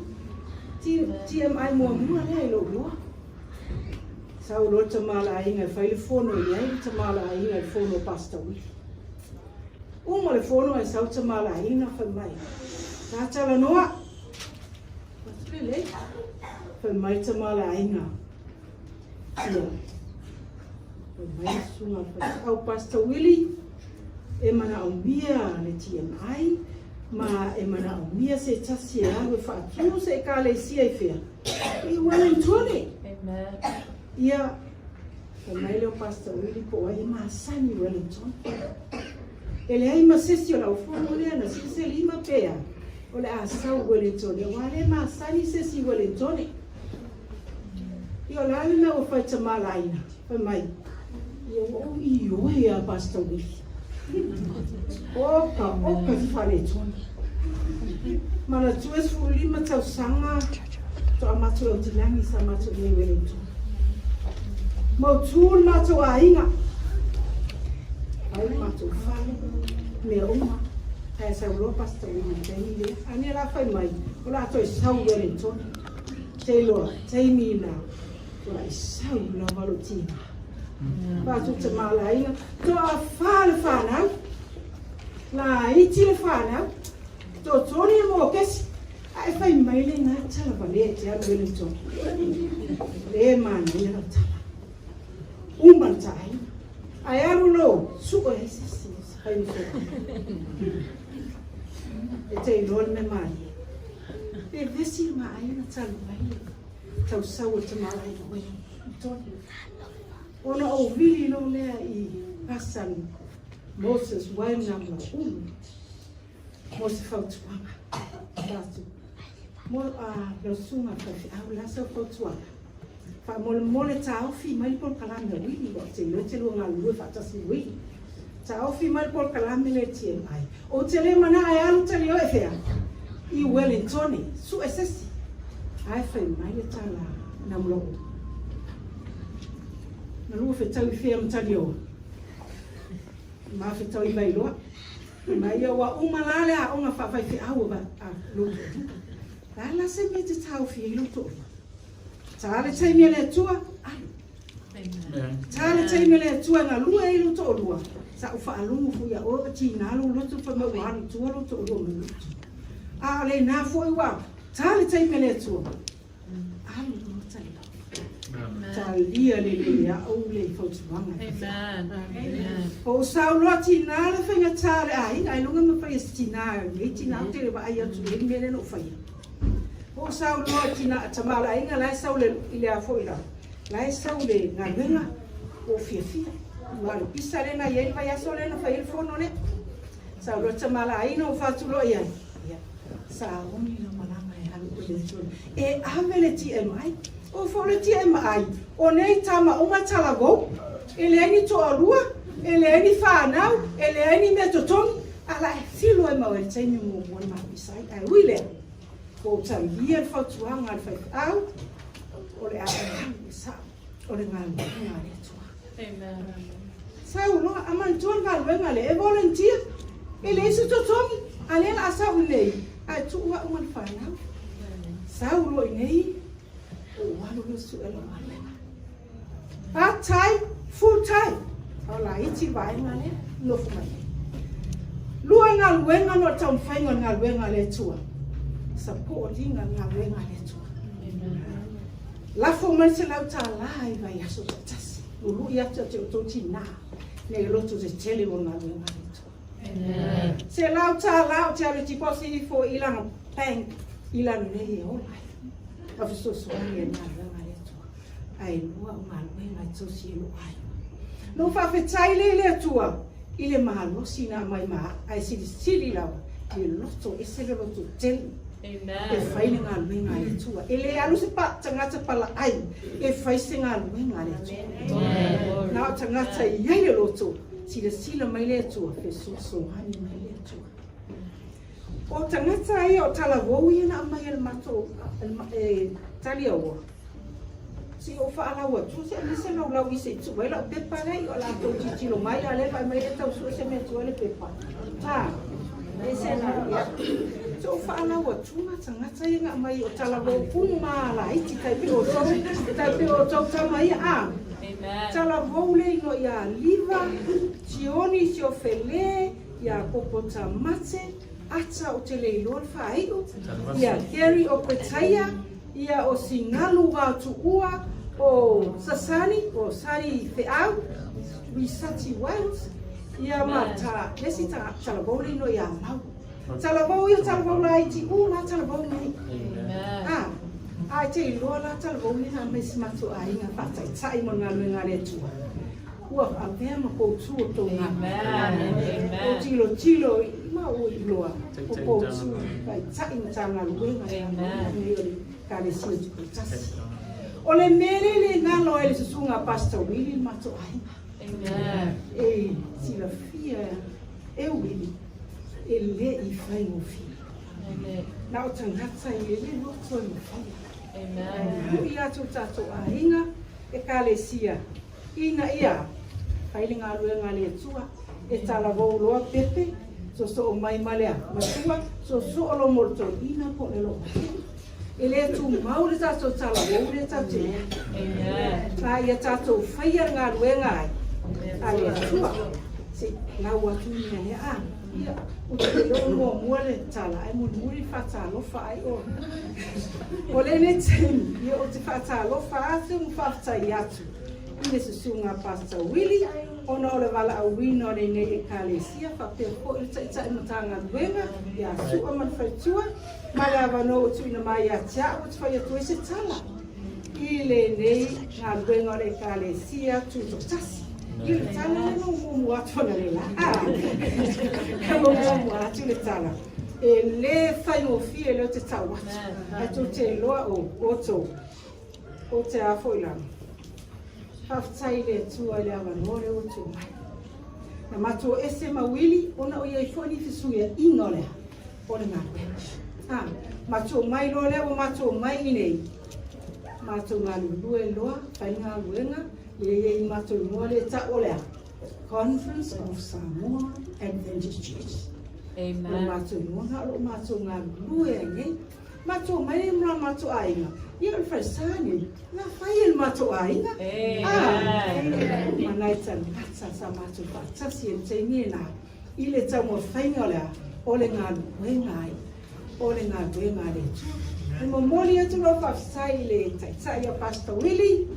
TMI muamua lea i lou iloa. Sau loa le tama a le aiga e fai le fono e i ai le tama a le aiga i le fono a Pastor Willie. Uma le fono ae sau le tama a le aiga fai mai, Ta talanoa! Atu lelei. Fai mai le tama a le aiga, Ia. Fai mai le susuga a le faifeau Pastor Willie, e manaomia le TMI ma e manaomia se tasi e alu e faatu se ekalesia i fea? I Wellingtone. Ia, fai mai lea o Pastor Willie po o ai e masani i Wellington. E leai ma sesi o le aufono lea na silisili lima pe a, o le a sau i Wellingtone, aua le masani sesi i Wellingtone. Ia o le a le mea ua fai tamalaina, fai mai, ia ua ou ioe a Pastor Willie. Oka, oka te faaletonu. Manatua e 15 tausaga toa matou Aotelangi sa matou i ai Wellington. Mautu le matou aiga. Fai le matou fale, mea uma. Ae sau loa Pastor Willie i le taimi lea. A nia la fai mai, o le a toe sau i Wellington. Te iloa, taimi na, o le a sau lava lou tiga. Matou tamalaina, toafa le fanau, laiti le fanau, toatolu le mokesi, ae fai mai lena tala valea e te alu Wellington. Le manaia lau tala. Uma le taaiga. Ae alu lo, sue ai se isi, fai ma fai. E te iloa le mea malie. Vevesi le maaiga talu ai le tausau o le tamalaina Wellington. Ona ou vili loa lea i Pastor Moses Wainamulaulu mo se fautuaga. Fai atu, Mo, a, lau susuga i le faifeau, o le a sau fautuaga? Faamolemole taofi mai le polokalame a Willie, aua ou te iloa e te lua galulue faatasi ma Willie. Taofi mai le polokalame lea i TMI. Ou te le manao e alu tali oe fea? I Wellingtone, sue se isi. Ae fai mai le tala a Namulaulu. Na lua fetau i fea ma Talioa? Ma fetau i Vailoa. Fai mai ia ua uma la le aoga faafaifeau a lou toalua. O le a la se mea e te taofi ai lou toalua? Ta le taimi a le Atua, alu. Ta le taimi a le Atua e galue ai lou toalua. Sa ou faalogo foi ia oe ua tiga lou loto fai mai ua alu i tua lou toalua ma le loto. A o lena foi ua ta le taimi a le Atua, alu loa Talioa. Talia lelei e au le fautuaga. O ou sau loa tina le faigata o le aiga, ailoga e mafai e se tina, lenei tina ou te le vaai atu i ai le mea lea na ou faia. O ou sau loa tina, tama o le aiga la e sau le, i le a foi la, la e sau le galuega, ua ou fiafia. Aua o le pisa lea na i ai le vaiaso lea na fai ai le fono lea. Sau loa tama o le aiga ou fatu loa i ai, ia, sauni lau malaga e alu i le tuli. E ave le TMI. O foi le TMI, o nei tama uma talavou, e leai ni toalua, e leai ni fanau, e leai ni mea totogi, a la e filo ai ma oe i le taimi muamua na mapisa ai. Ae ui lea, ua ou talia le fautuaga a le faifeau, o le a alu e sao, o le galuega a le Atua. Sau loa, a manatua le galuega lea, e volunteer, e leai se totogi, a lea o le a sau i inei, ae tuu au ma le fanau. Sau loa i inei, ou alu loa sue lau galuega. Part time, full time. A o laiti le vaega lea, nofo mai ai. Lua galuega na o le taumafaiga o le galuega a le Atua. Support ina le galuega a le Atua. Lafo mai le $100 i vaiaso taitasi. Lului atu ia te outou tinā nei loto tetele mo le galuega a le Atua. $100 ou te alu e deposit ifo i lana bank i lalo nei e ola ai. Ma fesoasoani ai i le galuega a le Atua. Ae lua au galuega e tausi ai lou aiga. Na ou faafetai lea i le Atua i le malosi na aumai ma au, ae silisili lava i le loto ese le loto tele. E fai le galuega a le Atua. E le alu se pa, tagata palaai e fai se galuega a le Atua. Na o tagata e i ai le loto, silasila mai le Atua, fesoasoani mai le Atua. O tagata ia o talavou ia na aumai e le matou e taliaoa, se i ou faalau atu, se aumai se laulau i se i tuu ai lau pepa lea i o latou tilotilo mai, a o lea e vaai mai e tau sue se mea e tuu ai le pepa. A, e se na, ia. Se ou faalau atu na tagata ia na aumai o talavou uma laiti tai pei o outou, tai pei o outou tama ia, a. Talavou le igoa ia Liva, Sioni, Siofele, Iakopo Tamate, Ata ou te le iloa le faaiu, ia Gary o Petaia, ia o Singalu Vaotuua, o Sasani, o Sani Feau, Risati Wells, ia ma ta, le isi ta, talavou le igoa ia Mau. Talavou ia talavou laiti u la talavou nei. A, a e te iloa la talavou ia na aumai si matou aiga faataitai mo le galuega a le Atua. Ua avea ma kou tu o tou galuega. O tilotilo i ma ua iloa o kou tu taitai ma ta galuega e nei o le Ekalesia Tutoatasi. O le mea lea le galo ai le susuga a Pastor Willie le matou aiga. E silafia e Willie e le i faigofie. Na o tagata i le loto e mafai. Ui atu le tatou aiga, Ekalesia, Ina ia fai le galuega a le Atua, e talavou loa pepe, sosoo mai ma le matua, sosoo loa mo le toeaina po o le loomataua. E le tumau le tatou talavou lea tatou te i ai. A ia tatou faia le galuega ai a le Atua, se i lau atu le mea lea. A, ia, ou te le oo muamua le tala, ae mulimuli le faatalofa ai o. O lenei taimi, ia ou te faatalofa atu ma faafetai atu i le susuga a Pastor Willie ona o le valaauina o lenei Ekalesia faapea foi le Taitai Matagaluega ia Su'a ma le Faletua ma le avanoa ua tuuina mai ia te a'u ou te fai atu ai se tala i lenei galuega o le Ekalesia Tutoatasi. I le tala lea na ou muamua atu analeila. Na ou muamua atu le tala. E le faigofie lea ou te tau atu. Ae tou te iloa o outou. O te a foi la. Faafetai i le Atua i le avanoa lea ua tuu mai. Na matou ese ma Willie ona o i ai foi ni fesuiaiga o le o le galuega. A, matou mai loa lea ua matou mai i inei, matou galulue loa, fai le galuega, lea e i ai matou igoa lea e tau o le a? Conference of Samoa Adventist Church. Amen. O matou igoa na o lo o matou galulue ai nei. Matou mai ma la matou aiga, ia o le falesa nei, na fai e le matou aiga. Ah, ma nai tagata sa matou faatasi i le taimi lena i le taumafaiga o le a? O le galuega ai, o le galuega a le Atua. E momoli atu lau faafetai i le Taitai ia Pastor Willie,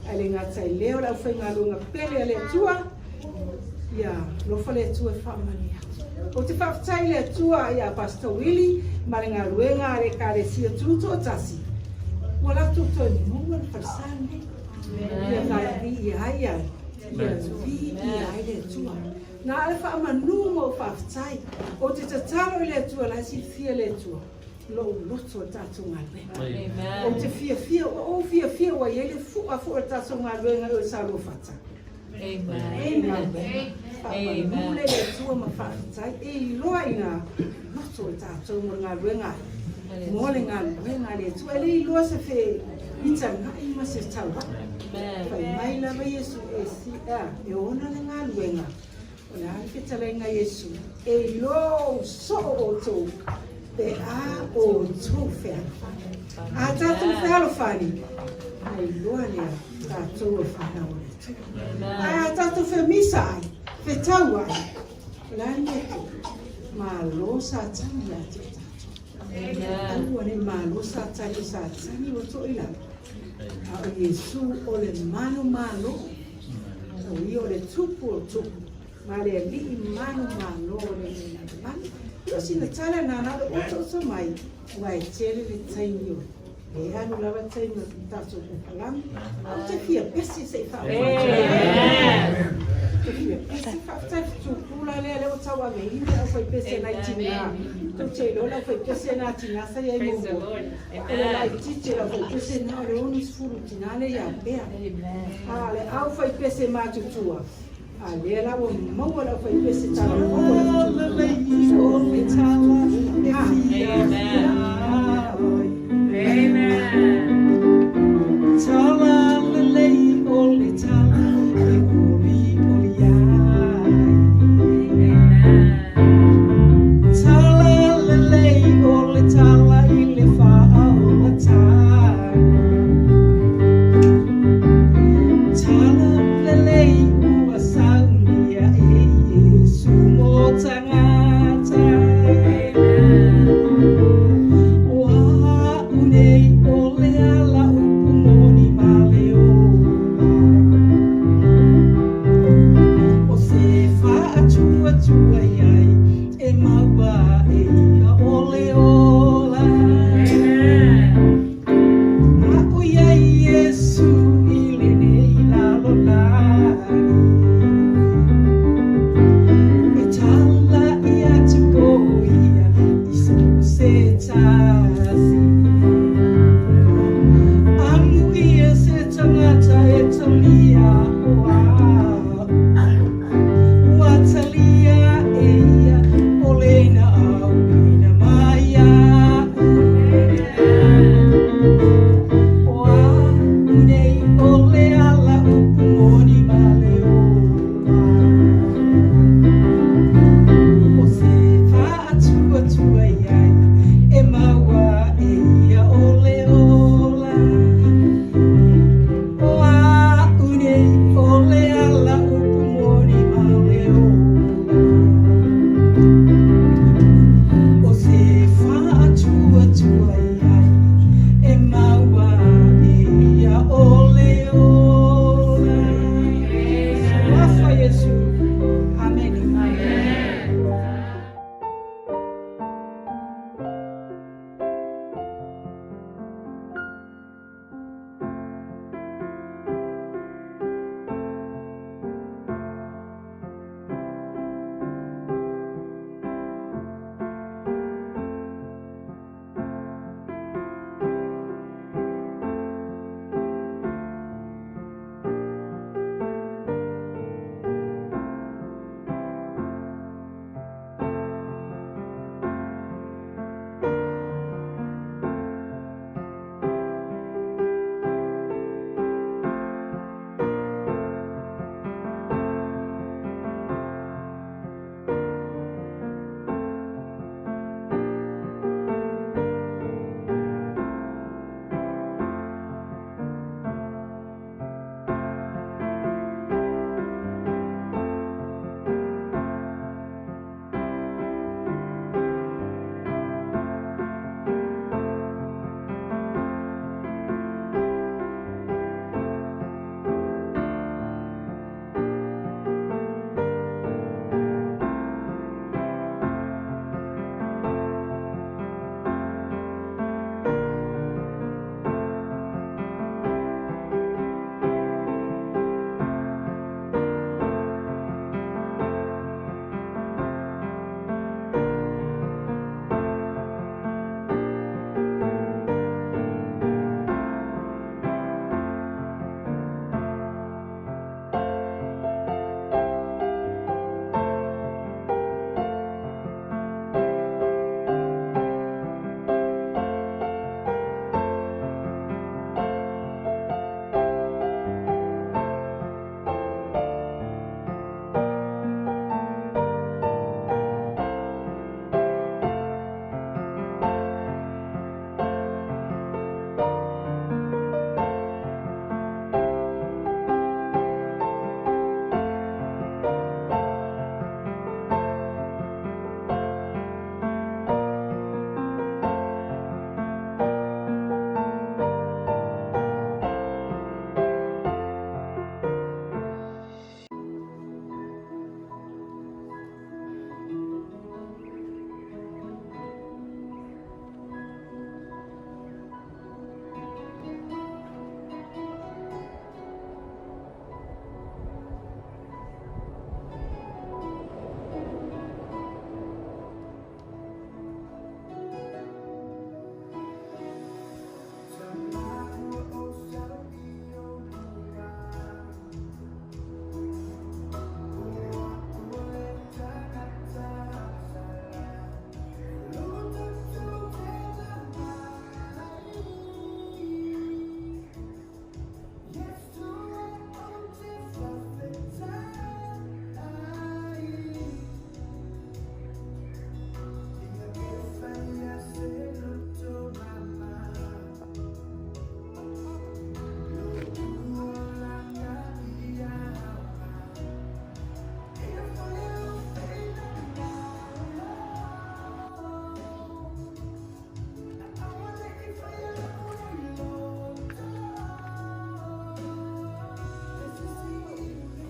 ae le gata i lea o le aufaigaluega pele a le Atua, Ia alofa le Atua e faamanuia atu. Ou te faafetai i le Atua ia Pastor Willie ma le galuega a le Ekalesia Tutoatasi ua latou toe maua le falesa lenei. Ia viia ai ia viia ai le Atua. Na o le faamanu ma ou faafetai. Ou te tatalo i le Atua la e silafia le Atua lou loto i le tatou galuega. Ou te fiafia, ua ou fiafia ua i ai le fu'a foi o le tatou galuega i o i Saluafata. Amen. Faamanu le Atua ma faafetai. E iloa ina loto i tatou mo le galuega ai. Mo le galuega a le Atua. E le iloa se fe itaga'i ma se taua'i. Fai mai lava Iesu e si a e ona le galuega. O le a le fetalaiga a Iesu? E iloa ou soo outou pe a outou fealofani. A tatou fealofani, na iloa lea tatou e fanau a le Atua. Ae a tatou femisa ai, fetau ai, o le a le mea e Malo Satani ia te tatou. Aua ne i malo Satani, o Satani ua toilalo. A o Iesu o le manumalo, o ia o le Tupu o tupu, ma le Alii manumalo o lenei lalolagi. Ia o sina tala na na o le otooto mai, aua e tele le taimi o e alu lava le taimi o le tatou polokalame. A ou te fia pese se i faaauau. Te fia pese, faafetai fetuupula. tulaga lea lea ua tauaveina le aufaipese nai tinā. Tou te iloa le aufaipese na a tinā sa i ai muamua. O le laitiiti o le aufaipese lena o le 60 tinā lea ia Pea. A o le aufaipese matutua, a lea la ua maua le aufaipese talavou o le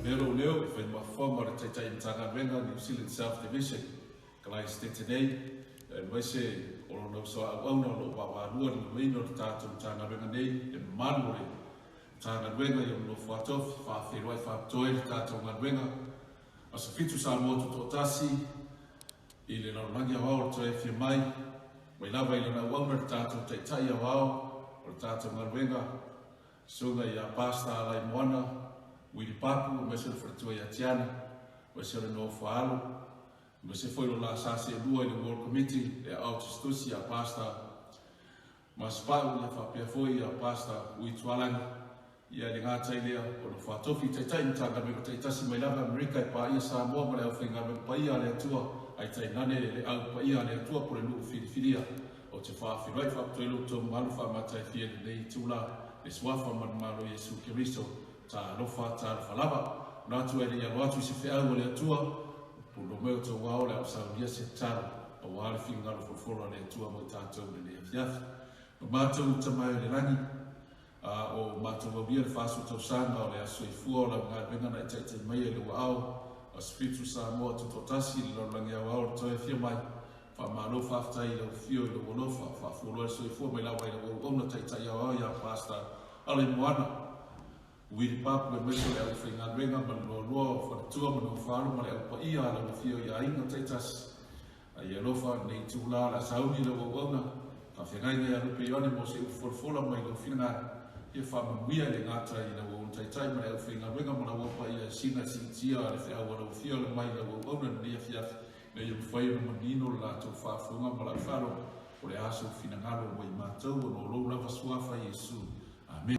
Avea lou leo e fai mafaufau ma le Taitai Matagaluega New Zealand South Division, Kalaesetete nei, aemaise o lona uso a auauna o lo o vaavaalua le limaina o le tatou Matagaluega nei, le mamalu o le Matagaluega i ona nofo atofi, faafeiloai faapitoa ai le tatou galuega. Aso 7 Samoa Tutoatasi i le lalolagi aoao o le toe afio mai, mai lava i lana auauna le tatou Taitai aoao o le tatou galuega, Susuga ia Pastor Alaimoana Willie Papu aemaise o le faletua ia Tiana, aemaise o le nofo a alo, aemaise foi lo la sa seelua i le Ward Committee le aao tusitusi ia Pastor Masepau ia faapea foi ia Pastor Ui Tualagi ia le gata i lea o nofo a tofi taitai Matagaluega taitasi mai lava Amerika e paia Samoa ma le aufaigaluega paia a le Atua ae tainane le au paia a le Atua po le nuu filifilia. Ou te faafeiloai faapitoa i lo outou mamalu faamataifie i lenei itula, le Suafa ma le Malo Iesu Keriso. Talofa, talofa lava. Ona atu ai le i alo atu i se feau a le Atua, pulo mai outou ao o le a ou saunia se tatalo, aua le finagalo folofolo a le Atua mo i tatou i lenei afiafi. Lo matou Tama e o le lagi, a o matou aulia le 40 tausaga o le aso soifua o lau galuega na e taitai mai ai lou aao, Aso 7 Samoa Tutoatasi i le lalolagi aoao o le toe afio mai. Faamalo faafetai i lau afio i lou alofa, faafualoa le soifua mai lava i lau auauna taitai aoao ia Pastor Alaimoana Willie Papu aemaise o le aufaigaluega ma le loaloa o faletua ma nofo-alo ma le au paia a lau afio i aiga taitasi. A ia alofa lenei itula o le a sauni i lau auauna, faafeagaiga ia Lupe Ioane mo se upu folafola mai lou finagalo. Ia faamanuia e le gata i lau auauna taitai ma le aufaigaluega ma lau au paia e sina e siitia a le feau a lau afio ala mai i lau auauna i lenei afiafi, ina ia mafai ona manino le latou faafofoga ma lau faalogo, o le a sou finagalo mo i matou ona o lou lava Suafa Iesu. Amene.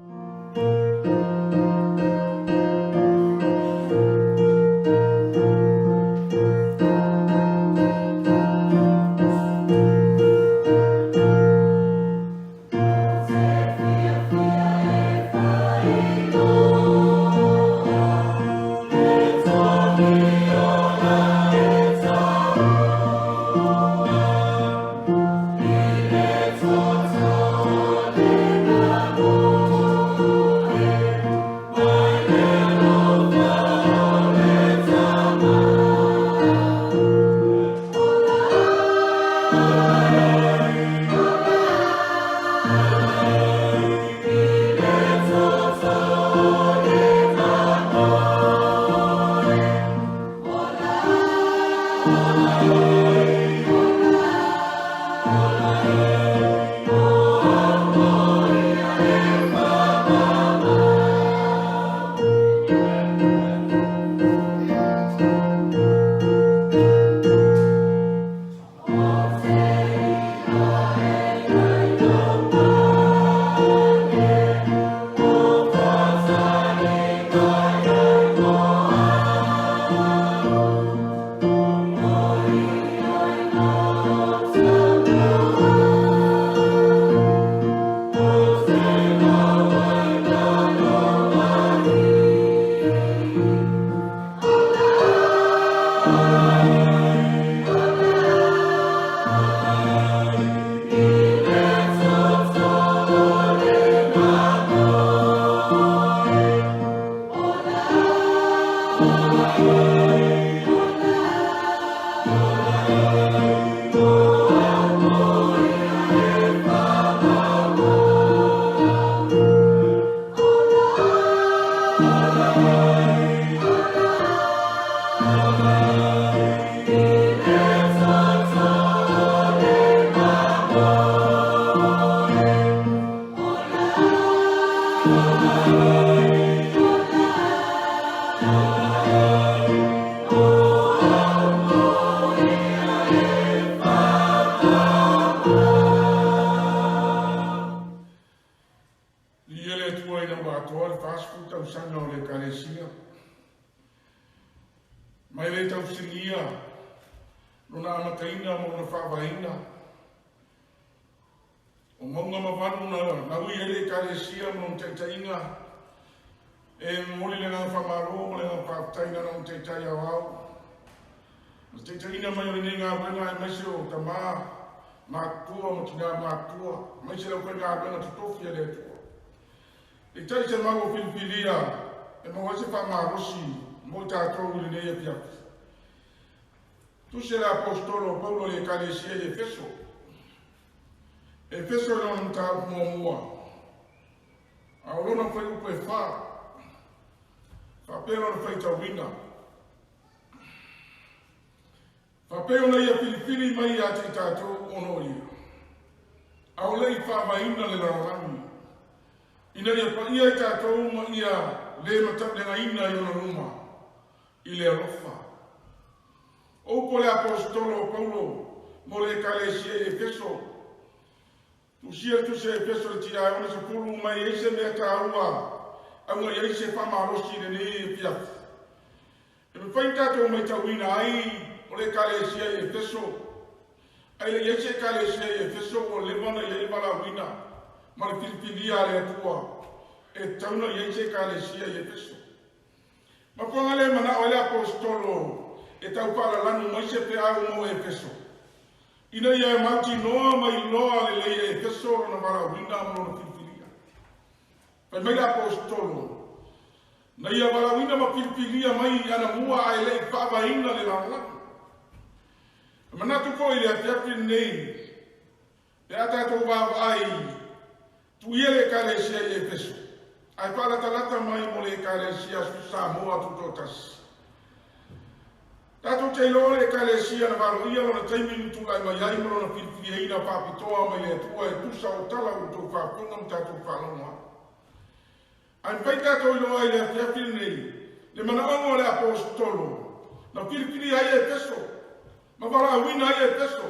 Viia le Atua ina ua atoa le 40 tausaga o le Ekalesia. Mai le tausiligia lona amataina ma lona faavaeina. O mauga ma valu na naui ai le Ekalesia ma lona taitaiga, e momoli le agaga faamalo ma le agaga faafetai na lona taitai aoao. Ma le taitaiina mai o lenei galuega aemaise o tama matutua ma tina matutua, aemaise le aufaigaluega totofi a le Atua. Peitai se mau o filifilia e maua ai se faamalosi Mo i tatou i lenei afiafi. Tusi a le Aposetolo o Paulo i le Ekalesia i Efeso. Efeso i lona mataupu muamua, a o lona fuaiupu e fa, faapea lona faitauina. Faapea ona ia filifili mai ia te i tatou ona o ia, a o le i faavaeina le lalolagi, ina ia paia i tatou ma ia le mataulegaina i ona luma i le alofa. O upu a le Aposetolo o Paulo mo le Ekalesia i Efeso, Tusia le Tusi a Efeso i le tiae 60 mai ai se mea taua auga i ai se faamalosi i lenei afiafi. E mafai ona tatou matauina ai o le Ekalesia i Efeso, ae le i ai se Ekalesia i Efeso ua leva ona i ai le valaauina ma le filifilia a le Atua e tatau ona i ai se Ekalesia i Efeso. Mafuaaga lea e manao ai le Aposetolo e tau faalalanu mai se feau mo Efeso, ina ia mautinoa ma iloa lelei e Efeso lona valaauina ma lona filifilia. Fai mai le Aposetolo, na ia valaauina ma filifilia mai anamua ae le i faavaeina le lalolagi. E manatu foi i le afiafi lenei, pe a tatou vaavaai tuia le Ekalesia i Efeso, ae faalatalata mai mo le Ekalesia Samoa Tutoatasi. Tatou te iloa le Ekalesia na valoia lona taimi na tulai mai ai ma lona filifiliaina faapitoa mai le Atua e tusa o tala ua outou faafofoga ma tatou faalogo ai. Ae mafai tatou iloa ai i le afiafi lenei le manaoga o le Aposetolo na filifilia ai Efeso ma valaauina ai Efeso.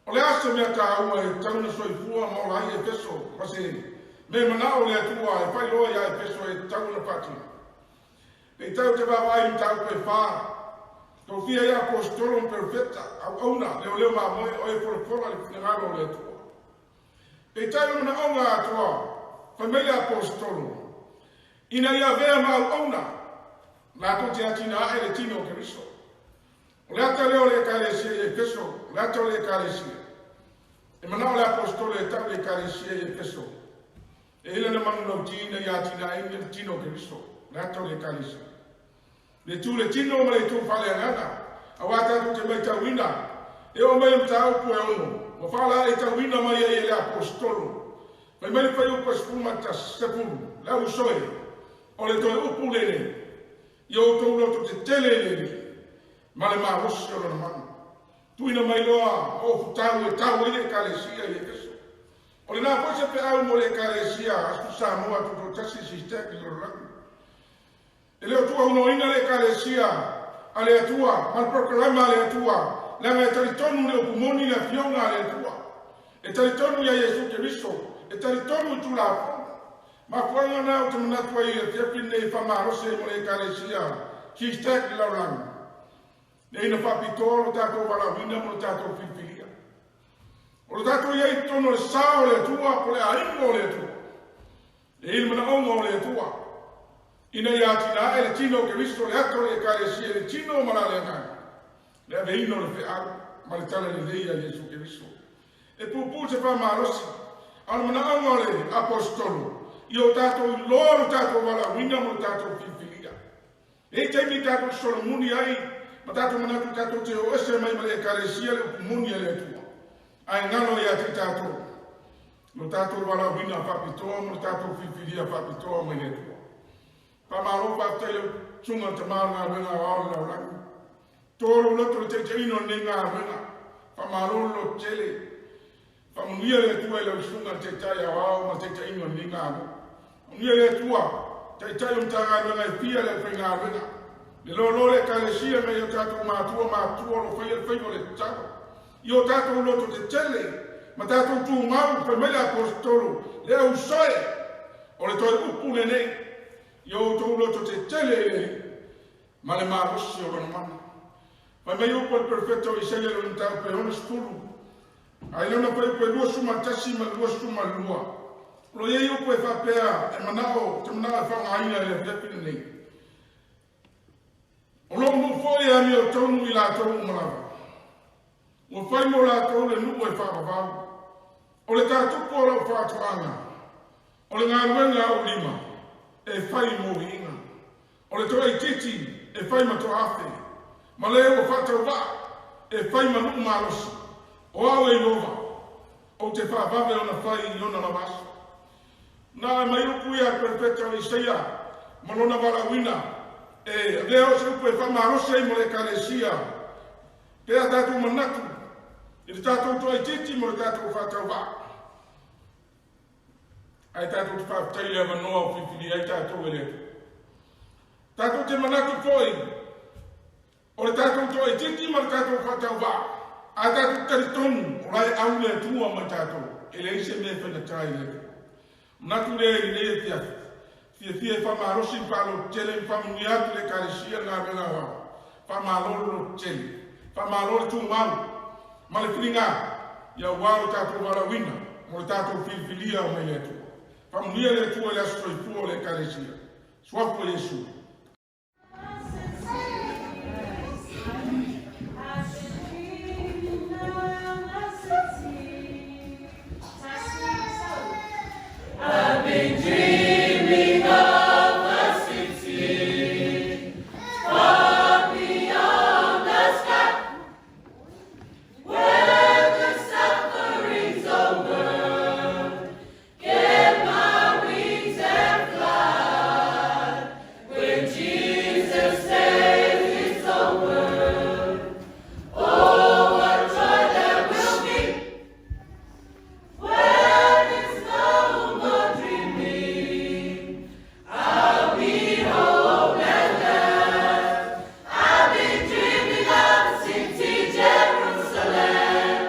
O le a se mea taua e tatau ona soifua ma ola ai Efeso ma se mea manao o le Atua e faailoa iā Efeso e tatau ona faatino? Peitai ou te vaavaai i mataupu e fa, tofia ai Aposetolo ma Perofeta, auauna, leoleo mamoe, o e folafola le finagalo o le Atua. Peitai o le manaoga atoa, fai mai le Aposetolo, ina ia avea ma auauna, latou te atinae le tino o Keriso. O le ata lea o le Ekalesia i Efeso, o le ata o le Ekalesia. E manao le Aposetolo e tau le Ekalesia i Efeso, e i lana manulauti ina ia atinaeina le tino o Keriso, o le ata o le Ekalesia. Le tu le tino ma le itu faaleagaga, auā tatou te maitauina, e oo mai le mataupu e ono, ua faalaeitauina mai ai e le Aposetolo. Fai mai le fuaiupu e 11, 10, le au uso e, o le toe upu lenei, i o outou loto tetele i le Alii, ma le malosi o lona mana. Tuuina mai loa o ofutau e tau ai le Ekalesia i Efeso. O lena foi se feau mo le Ekalesia Asu Samoa Tutoatasi SISTEC i le lalolagi. E le o tuuaunoaina le Ekalesia a le Atua ma le polokalama a le Atua, leaga e talitonu le upu moni le Afioga a le Atua. E talitonu ia Iesu Keriso, e talitonu i Tulafono. Mafuaaga na ou te manatu ai i le afiafi lenei e faamalosi ai mo le Ekalesia SISTEC i le lalolagi. Nei na faapitoa lo tatou valaauina ma lo tatou filifilia. O lo tatou i ai i totonu o le sa o le Atua, po o le aiga o le Atua. E i ai le manaoga o le Atua ina ia atinae le tino o Keriso, le ata o le Ekalesia i le tino ma la le agaga, le aveina o le feau ma le talalelei a Iesu Keriso. E pupuu se faamalosi, a o le manaoga o le Aposetolo, ia o tatou iloa lo tatou valaauina ma lo tatou filifilia. E i ai taimi tatou te solomuli ai ma tatou manatu tatou te o ese mai ma le Ekalesia le upu moni a le Atua, ae galo ia te tatou lo tatou valaauina faapitoa ma lo tatou filifilia faapitoa mai le Atua. Faamalo faafetai lau susuga tama o le galuega aoao le lalolagi. Tolo loto le taitaiina o lenei galuega. Faamalo le loto tele. Faamanuia le Atua i lau susuga le taitai aoao ma le taitaiina o lenei galuega. Manuia le Atua, taitai o Matagaluega e fia le aufaigaluega. Le lolo le Ekalesia nai o tatou matua matutua o lo faia le faiva o le tatalo. I o tatou loto tetele ma tatou tumau, fai mai le Aposetolo, le au soe o le toe upu lenei, i o outou loto tetele i le Alii ma le malosi o lona mana. Fai mai upu a le Perofeta o Isaia i lona mataupu e 60, a i lona fuaiupu e 21 ma le 22. O lo o i ai upu e faapea e manao, te manao e faaaogaina i le afiafi lenei. O lou nuu foi e amiotonu i latou uma lava. Ua fai mo latou le nuu e faavavau. O le tatupu o lau faatoaga, o le galuega a ou lima, e fai mo viiga. O le toaitiiti e fai ma toaafe, ma le ua faatauvaa e fai ma nuu malosi, o au e Ieova, ou te faavave ona fai i ona lava aso. Na aumai upu ia a le perofeta o Isaia ma lona valaauina, e avea o se upu e faamalosi ai mo le Ekalesia, pe a tatou manatu i le tatou toaitiiti mo le tatou faatauvaa. Ae tatou te faafetai i le avanoa o filifilia ai tatou e le Atua. Tatou te manatu foi o le tatou toaitiiti ma le tatou faatauvaa, a tatou talitonu o la e au le Atua ma tatou, e leai se mea e faigata i le Atua. Manatu lea i lenei afiafi, fiafia e faamalosi ma faalototele ma faamanuia atu le Ekalesia le galuega aoao. Faamalo le lototele, faamalo le tumau ma le filiga aua lo tatou valaauina mo le tatou filifilia mai le Atua. Faamanuia le Atua i le aso soifua o le Ekalesia. Suafa o Iesu. I've been dreaming of a city far beyond the sky, where the suffering's over. Get my wings and fly, when Jesus says it's over. Oh, what joy there will be when it's no more dreaming. I'll be home at last. I've been dreaming of the city, Jerusalem,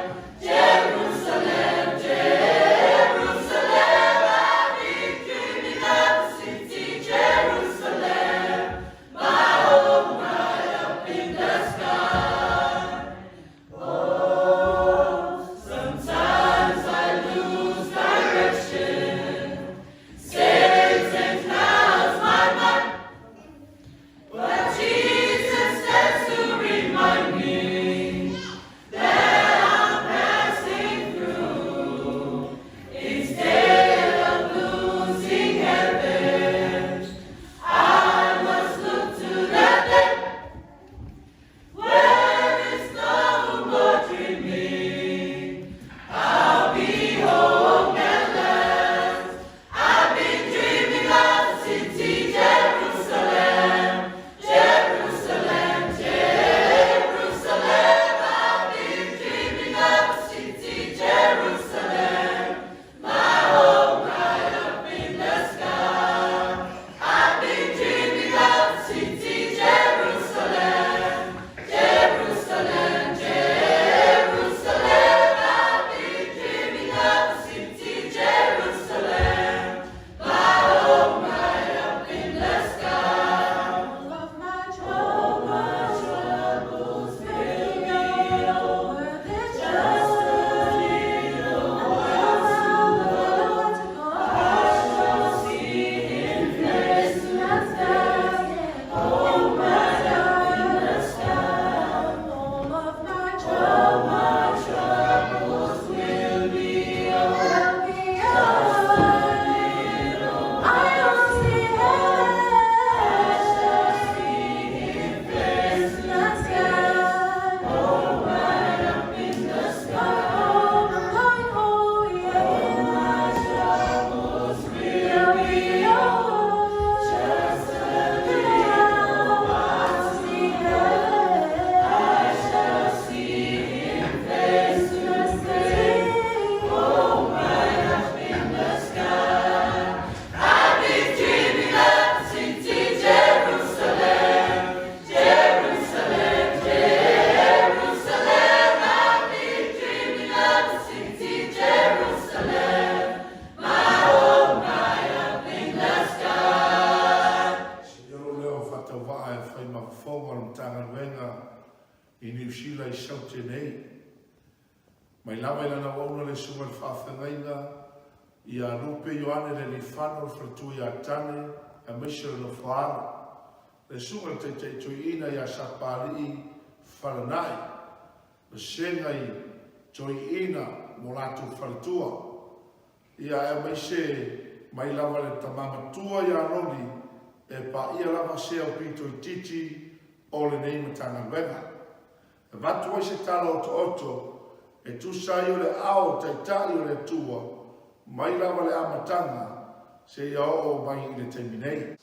Jerusalem, Jerusalem. I've been dreaming of the city, Jerusalem, my home right up in the sky. Oh, sometimes I lose direction. Satan clouds my mind. But Jesus stands to remind me that I'm passing through. Instead of losing heaven, I must look to that day where there's no more dreaming. I'll be home at last. I've been dreaming of the city, Jerusalem, Jerusalem, Jerusalem. I've been dreaming of the city, Jerusalem, my home right up in the sky. I've been dreaming of the city, Jerusalem, Jerusalem, Jerusalem. I've been dreaming of the city, Jerusalem, my home right up in the sky. All of my troubles will be over. There's just a little while to go. I shall see Him face to face. Oh, right up in the sky. All of my troubles will be over. Just a little while see I shall see Him face to face. Oh, right up in the sky. Oh, yeah. My troubles will be over. Just a little while see I shall see Him face to face. Oh, right up in the sky. I've been dreaming of the city, Jerusalem, Jerusalem, Jerusalem. I've been dreaming of the city, Jerusalem, my home right up in the sky. Signoro lea o faatauvaa e fai ma fofoga o le Matagaluega i Niu Sila i Saute nei. Mai lava i lana auauna le Susuga i le Faafeagaiga ia Lupe Ioane Lealiifano le faletua ia Tane aemaise o le nofoaalo, le Susuga i le Taitai Toeaina ia Sapaalii Falanai, vasega i Toeaina mo latou faletua, ia aemaise mai lava le tama matua ia Loli. E paia lava se aupito itiiti o lenei Matagaluega. E avatu ai se tala otooto e tusa ai o le ao Taitai o le Atua mai lava le amataga seia oo mai i le taimi nei.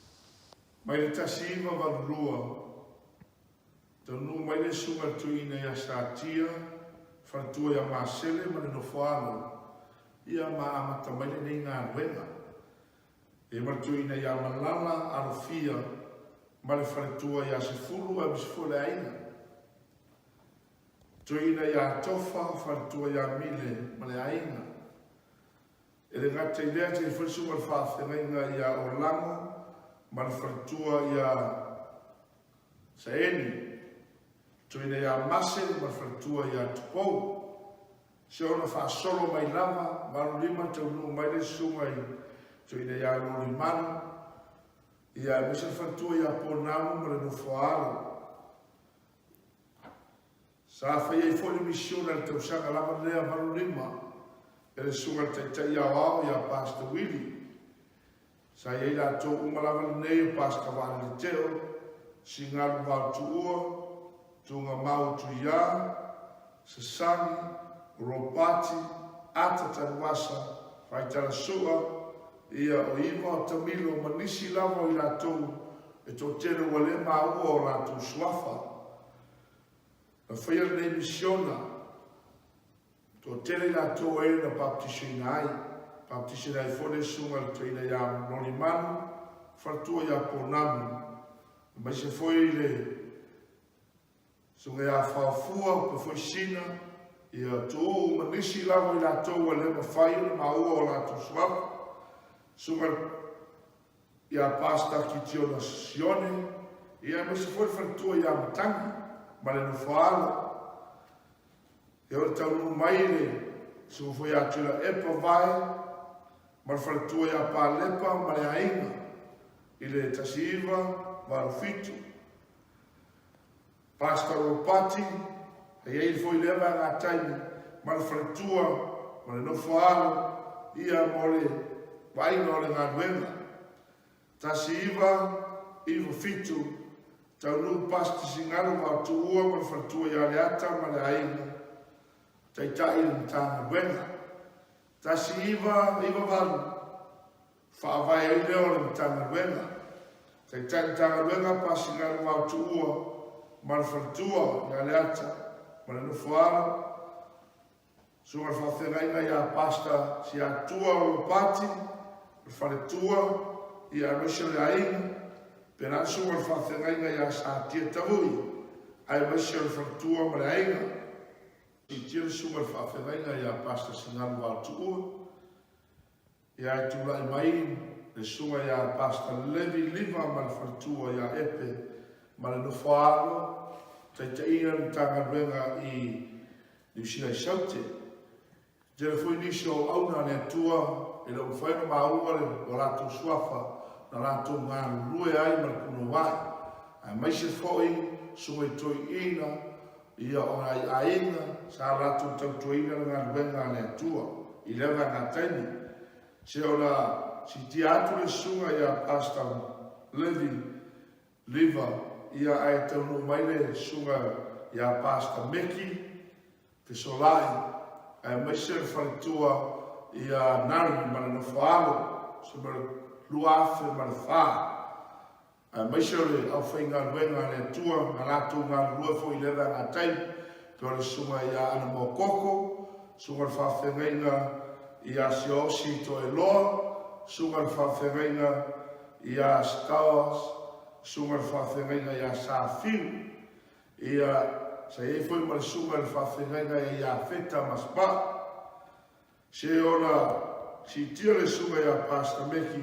Mai le 1982, taunuu mai le Susuga i le Toeaina ia Satia, faletua ia Masele ma le Nofoalo, ia ma amata mai lenei galuega. E matuaina ia Malala Alofia ma le faletua ia Sefulu aemaise foi o le aiga. Tuaina ia Tofa, faletua ia Mile ma le aiga. E le gata i lea, tei foi le susuga i le faafeagaiga ia Olago ma le faletua ia Saeni. Tuaina ia Mase ma le faletua ia Tupou. Se ona faasolo mai lava, 85 taunuu mai le susuga i Toeaina ia Lolimalu, ia aemaise le faletua ia Ponamu ma le Nofoaalo. Sa fai ai foi le misiona i le tausaga lava lea 85 e le susuga i le Taitai Aoao ia Pastor Willie. Sa i ai latou uma lava lenei o Pastor Vaalele Teo, Singalu Vaotuua, Tuugamau Tuiā, Sasagi, Ropati, Ata Tanuasa, Faitala Sua, ia o Iva o Tamilo ma nisi lava o i latou e toatele ua le maua o latou suafa. Na faia lenei misiona Toatele i latou e na baptisaina ai. Baptisaina ai foi le susuga i le toeaina ia Lolimanu, faletua ia Ponamu, aemaise foi le susuga ia Faofua, pe foi Sina, ia Tuuu ma nisi lava i latou ua le mafai ona maua o latou suafa. Susuga ia Pastor Kitiona Sione, ia aemaise foi le faletua ia Matagi ma le Nofoaalo. E ora taunuu mai le susuga foi ia Tuilaepa Vae ma le faletua ia Palepa ma le aiga i le 1987. Pastor Ropati, e i ai foi lea vaega taimi ma le faletua ma le nofoaalo ia mo le vaaiga o le galuega. 1997, Taunuu Pasi Tisigalo ma Tuua ma le faletua ia Leata ma le aiga, Taitai i le Matagaluega. 1998, Faavae ai lea o le Matagaluega, Taitai Matagaluega Pasigalo ma Tuua ma le faletua ia Leata ma le nofoaalo, Susuga le faafeagaiga ia Pastor Siatua Ropati, le faletua, ia aemaise o le aiga, pena le susuga le faafeagaiga ia Satia Tavui, aemaise o le faletua ma le aiga. Siitia le susuga le faafeagaiga ia Pastor Singalu Vaotuua, ia e tulai mai le susuga ia Pastor Levi Liva ma le faletua ia Epe ma le nofoaalo, taitaiina le Matagaluega i Niu Sila i Saute. Tele foi nisi o auauna a le Atua e le o mafai ona maua le o latou suafa na latou galulue ai ma le punouai, aemaise foi susuga i toeaiina ia o nai aiga sa latou tautuaina le galuega a le Atua i lea vaega taimi. Se ona siitia atu le susuga ia Pastor Levi Liva, ia ae taunuu mai le susuga ia Pastor Meki Fesolai, aemaise le faletua ia Nari ma le nofoaalo, se ma le 2004, aemaise o le aufaigaluega a le Atua na latou galulue foi i lea vaega taimi, pei o le susuga ia Anamoa Koko, susuga le faafeagaiga ia Siaosi Toeloa, susuga le faafeagaiga ia Stowers, susuga i le faafeagaiga ia Safiu, ia sa i ai foi ma le susuga i le faafeagaiga ia Iafeta Maspa. Se ona siitia le susuga ia Pastor Meki,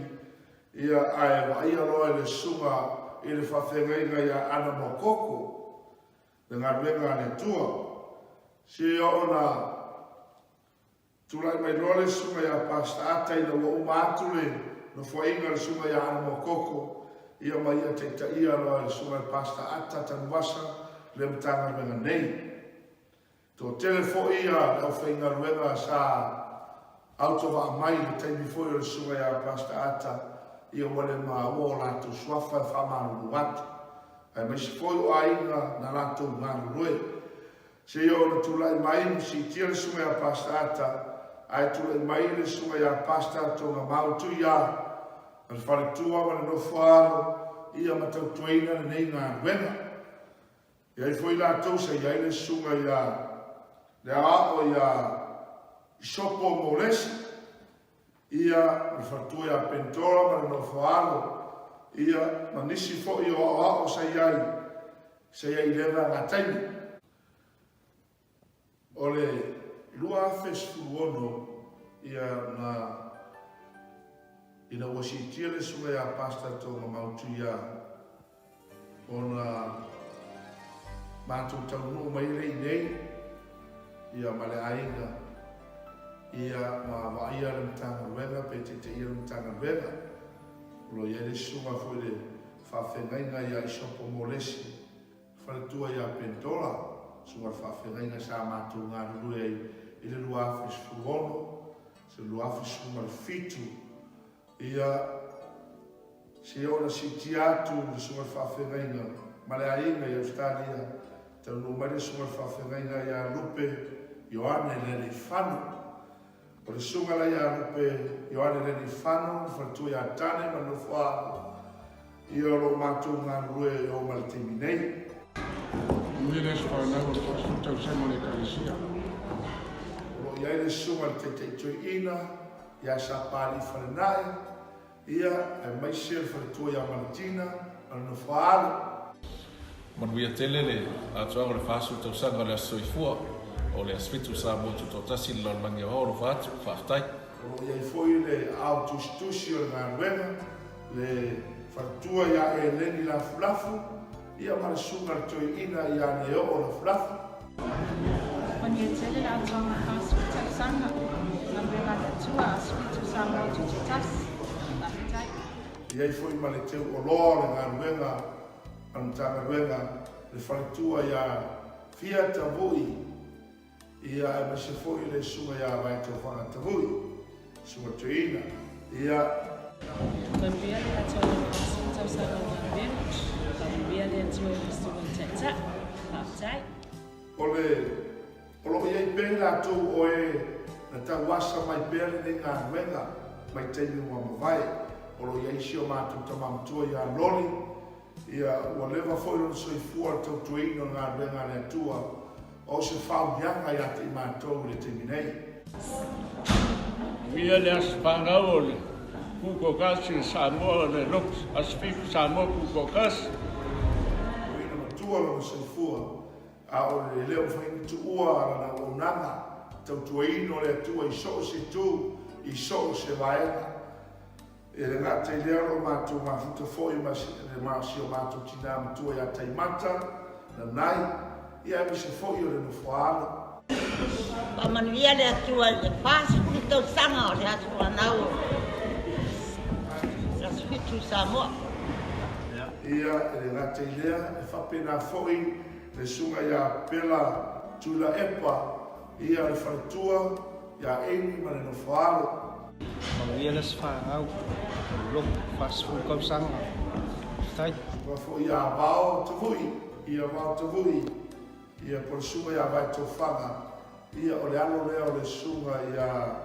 ia ae vaaia loa e le susuga i le faafeagaiga ia Ana Mokoko le galuega a le Atua. Se ona Tulai mai loa le susuga ia Pastor Ata ina ua uma atu le nofoaiga a le susuga ia Anamoa Koko, ia ma ia taitaia loa e le susuga i le Pastor Ata Tanuvasa le Matagaluega nei. Toatele foi ia le aufaigaluega sa autovaa mai i le taimi foi o le susuga ia Pastor Ata, Ia ua le maua o latou suafa e faamalulu atu, aemaise foi o aiga na latou galulue. Seia ona tulai mai ma siitia le susuga ia Pastor Ata, ae tulai mai le susuga ia Pastor Togamau Tuia ma le faletua ma le nofo alo ia ma tautuaina lenei galuega. E i ai foi latou sa i ai le susuga ia le aoao ia Isopo Molesi, ia ma le faletua ia Pentora ma le nofo alo, ia ma nisi foi o aoao sa i ai, sa i ai i lea vaega taimi. O le 2016 ia na ina ua siitia le susuga ia Pastor Togamau Tuia ona matou taunuu mai ai lea inei ia ma le aiga ia ma vaaia le Matagaluega pe taitaia le Matagaluega. O lo o i ai le susuga foi le faafeagaiga ia Isopo Molesi, faletua ia Pentola, susuga le faafeagaiga sa matou galulue ai i le 2016 se 2017. Ia, se ona siitia atu le susuga i le faafeagaiga ma le aiga i Ausetalia, taunuu mai le susuga i le faafeagaiga ia Lupe Ioane Lealeifano. O le susuga la ia Lupe Ioane Lealeifano, le faletua ia Tane ma le Nofoaalo, ia o lo o matou galulue e oo mai le taimi nei. Manuia le aso fanau o le 40 tausaga o le Ekalesia. O lo o i ai le susuga i le Taitai Toeaina ia Sapalii Falenae, ia, aemaise le faletua ia Malatina ma le Nofoaalo. Manuia tele le atoaga o le 40 tausaga o le Aso Soifua o le Aso Fitu Samoa Tutoatasi i le Lalolagi Aoao alofa atu. Faafetai. O lo o i ai foi le ao tusitusi o le galuega, le faletua ia Eleni Lafulafu, ia ma le susuga i le toeaina ia Neoo Lafulafu. Manuia tele le atoaga 40 tausaga, galuega a le Atua, Aso Fitu Samoa Tutoatasi. Faafetai. E i ai foi ma le teu oloa o le galuega a le Matagaluega, le faletua ia Fia Tavui, ia aemaise foi le Susuga ia Vaetaufaga Tavui, Susuga Toeaina, ia. Manuia le Atua i le 40 tausaga o galuega, faamanuia le Atua i le Susuga i le Taitai. Faafetai. O le, o lo o i ai pea i latou o e na tauasa mai pea lenei galuega mai taimi ua mavae. O lo o i ai si o matou tama matua ia Loli, Ia, ua leva foi lona soifua i le tautuaina o le galuega a le Atua, o se faauiaga ia te i matou i le taimi nei. Manuia le aso fanau o le Tutoatasi o Samoa o le Lotu Aso Fitu Samoa Tutoatasi. Ua matua lona soifua, a o le le o mafai ona tuua lana auaunaga, tautuaina o le Atua i so o se itu, i so o se vaega. E le gata i lea o lo matou mafuta foi ma si o matou tinā matua ia Taimata, Nanai, ia aemaise foi o le Nofoaalo. Faamanuia le Atua i le 40 tausaga o le aso fanau o le Aso Fitu i Samoa. Ia, e le gata i lea, e faapena foi le susuga ia Pela Tuilaepa, ia le faletua ia Amy ma le Nofoaalo. Manuia le aso fanau o le lotu 40 tausaga. Faafetai. Ua foi ia Vao Tavui, ia Vao Tavui, ia po o le susuga ia Vaetofaga, ia o le alo lea o le susuga ia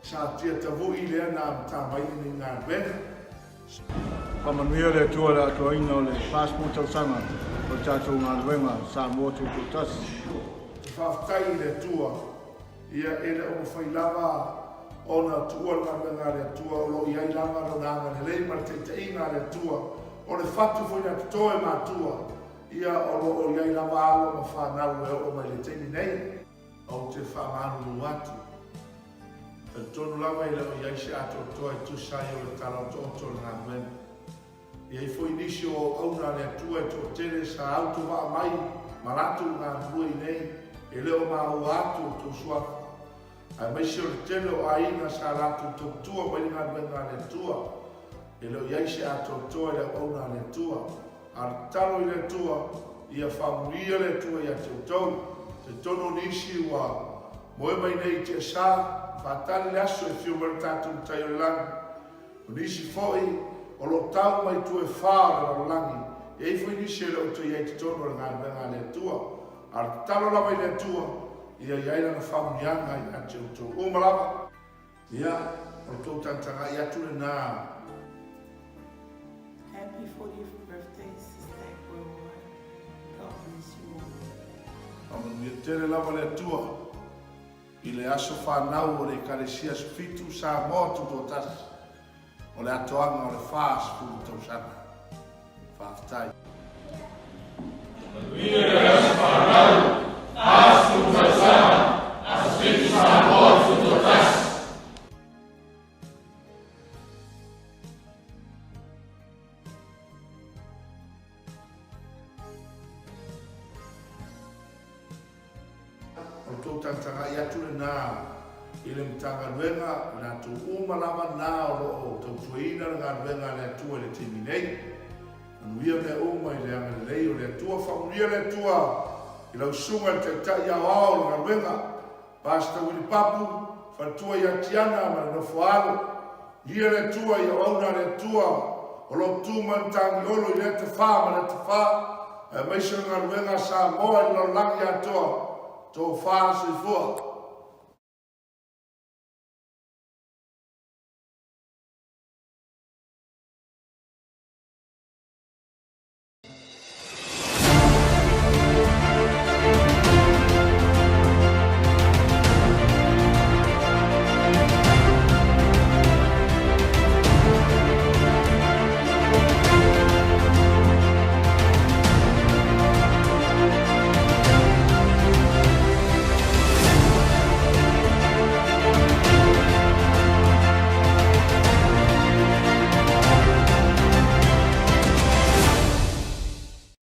Satia Tavui lea na amata mai lenei galuega. Faamanuia le Atua i le atoaina o le 40 tausaga o le tatou galuega Samoa Tutoatasi. Faafetai i le Atua, ia e le o mafai lava ona tuua le galuega a le Atua, o lo o i ai lava Lona agalelei ma le taitaiga a le Atua. O le fatu foi na toto e matua, ia o lo o i ai lava alo ma fanau e oo mai i le taimi nei. Ou te faamalulu atu. Talitonu lava e le o i ai se atoatoa e tusa ai o le tala otooto o le galuega. E i ai foi nisi o auauna a le Atua e toatele sa autovaa mai ma latou galulue i nei, e le o maua atu outou suafa. Aemaise o le tele o aiga sa latou tautua mai le galuega a le Atua. E le o i ai se atoatoa i le auauna a le Atua. A o le tatalo i le Atua, ia faamanuia le Atua ia te outou. Talitonu o nisi ua moe mai nei i tiasa, faatali le aso e afio mai le tatou Matai o le Lagi. O nisi foi o lo o tau mai itu e fā o le lalolagi, e i ai foi nisi e le o toe i ai i totonu o le galuega a le Atua. A o le tatalo lava i le Atua, ia i ai Lana faamanuiaga ia te outou uma lava. Ia, o le tou tagatagai atu lena. Happy 40th birthday Sister Worldwide. God bless you all. Faamanuia tele lava le Atua i le aso fanau o le Ekalesia Aso Fitu Samoa Tutoatasi o le atoaga o le 40 tausaga. Faafetai. Manuia le aso fanau, 40 tausaga, Aso Fitu Samoa Tutoatasi. O le tou tagatagai atu lena i le Matagaluega, i latou uma lava na o lo o tautuaina le galuega a le Atua i le taimi nei. Manuia mea uma i le agalelei o le Atua. Faamanuia le Atua i lau susuga i le Taitai Aoao o le galuega, Pastor Willie Papu, faletua ia Tiana ma le nofo alo. Manuia le Atua i auauna a le Atua o lo o tu mai le Tagiolo i lea tafā ma lea tafā, aemaise o le galuega a Samoa i le lalolagi atoa. Tofa soifua.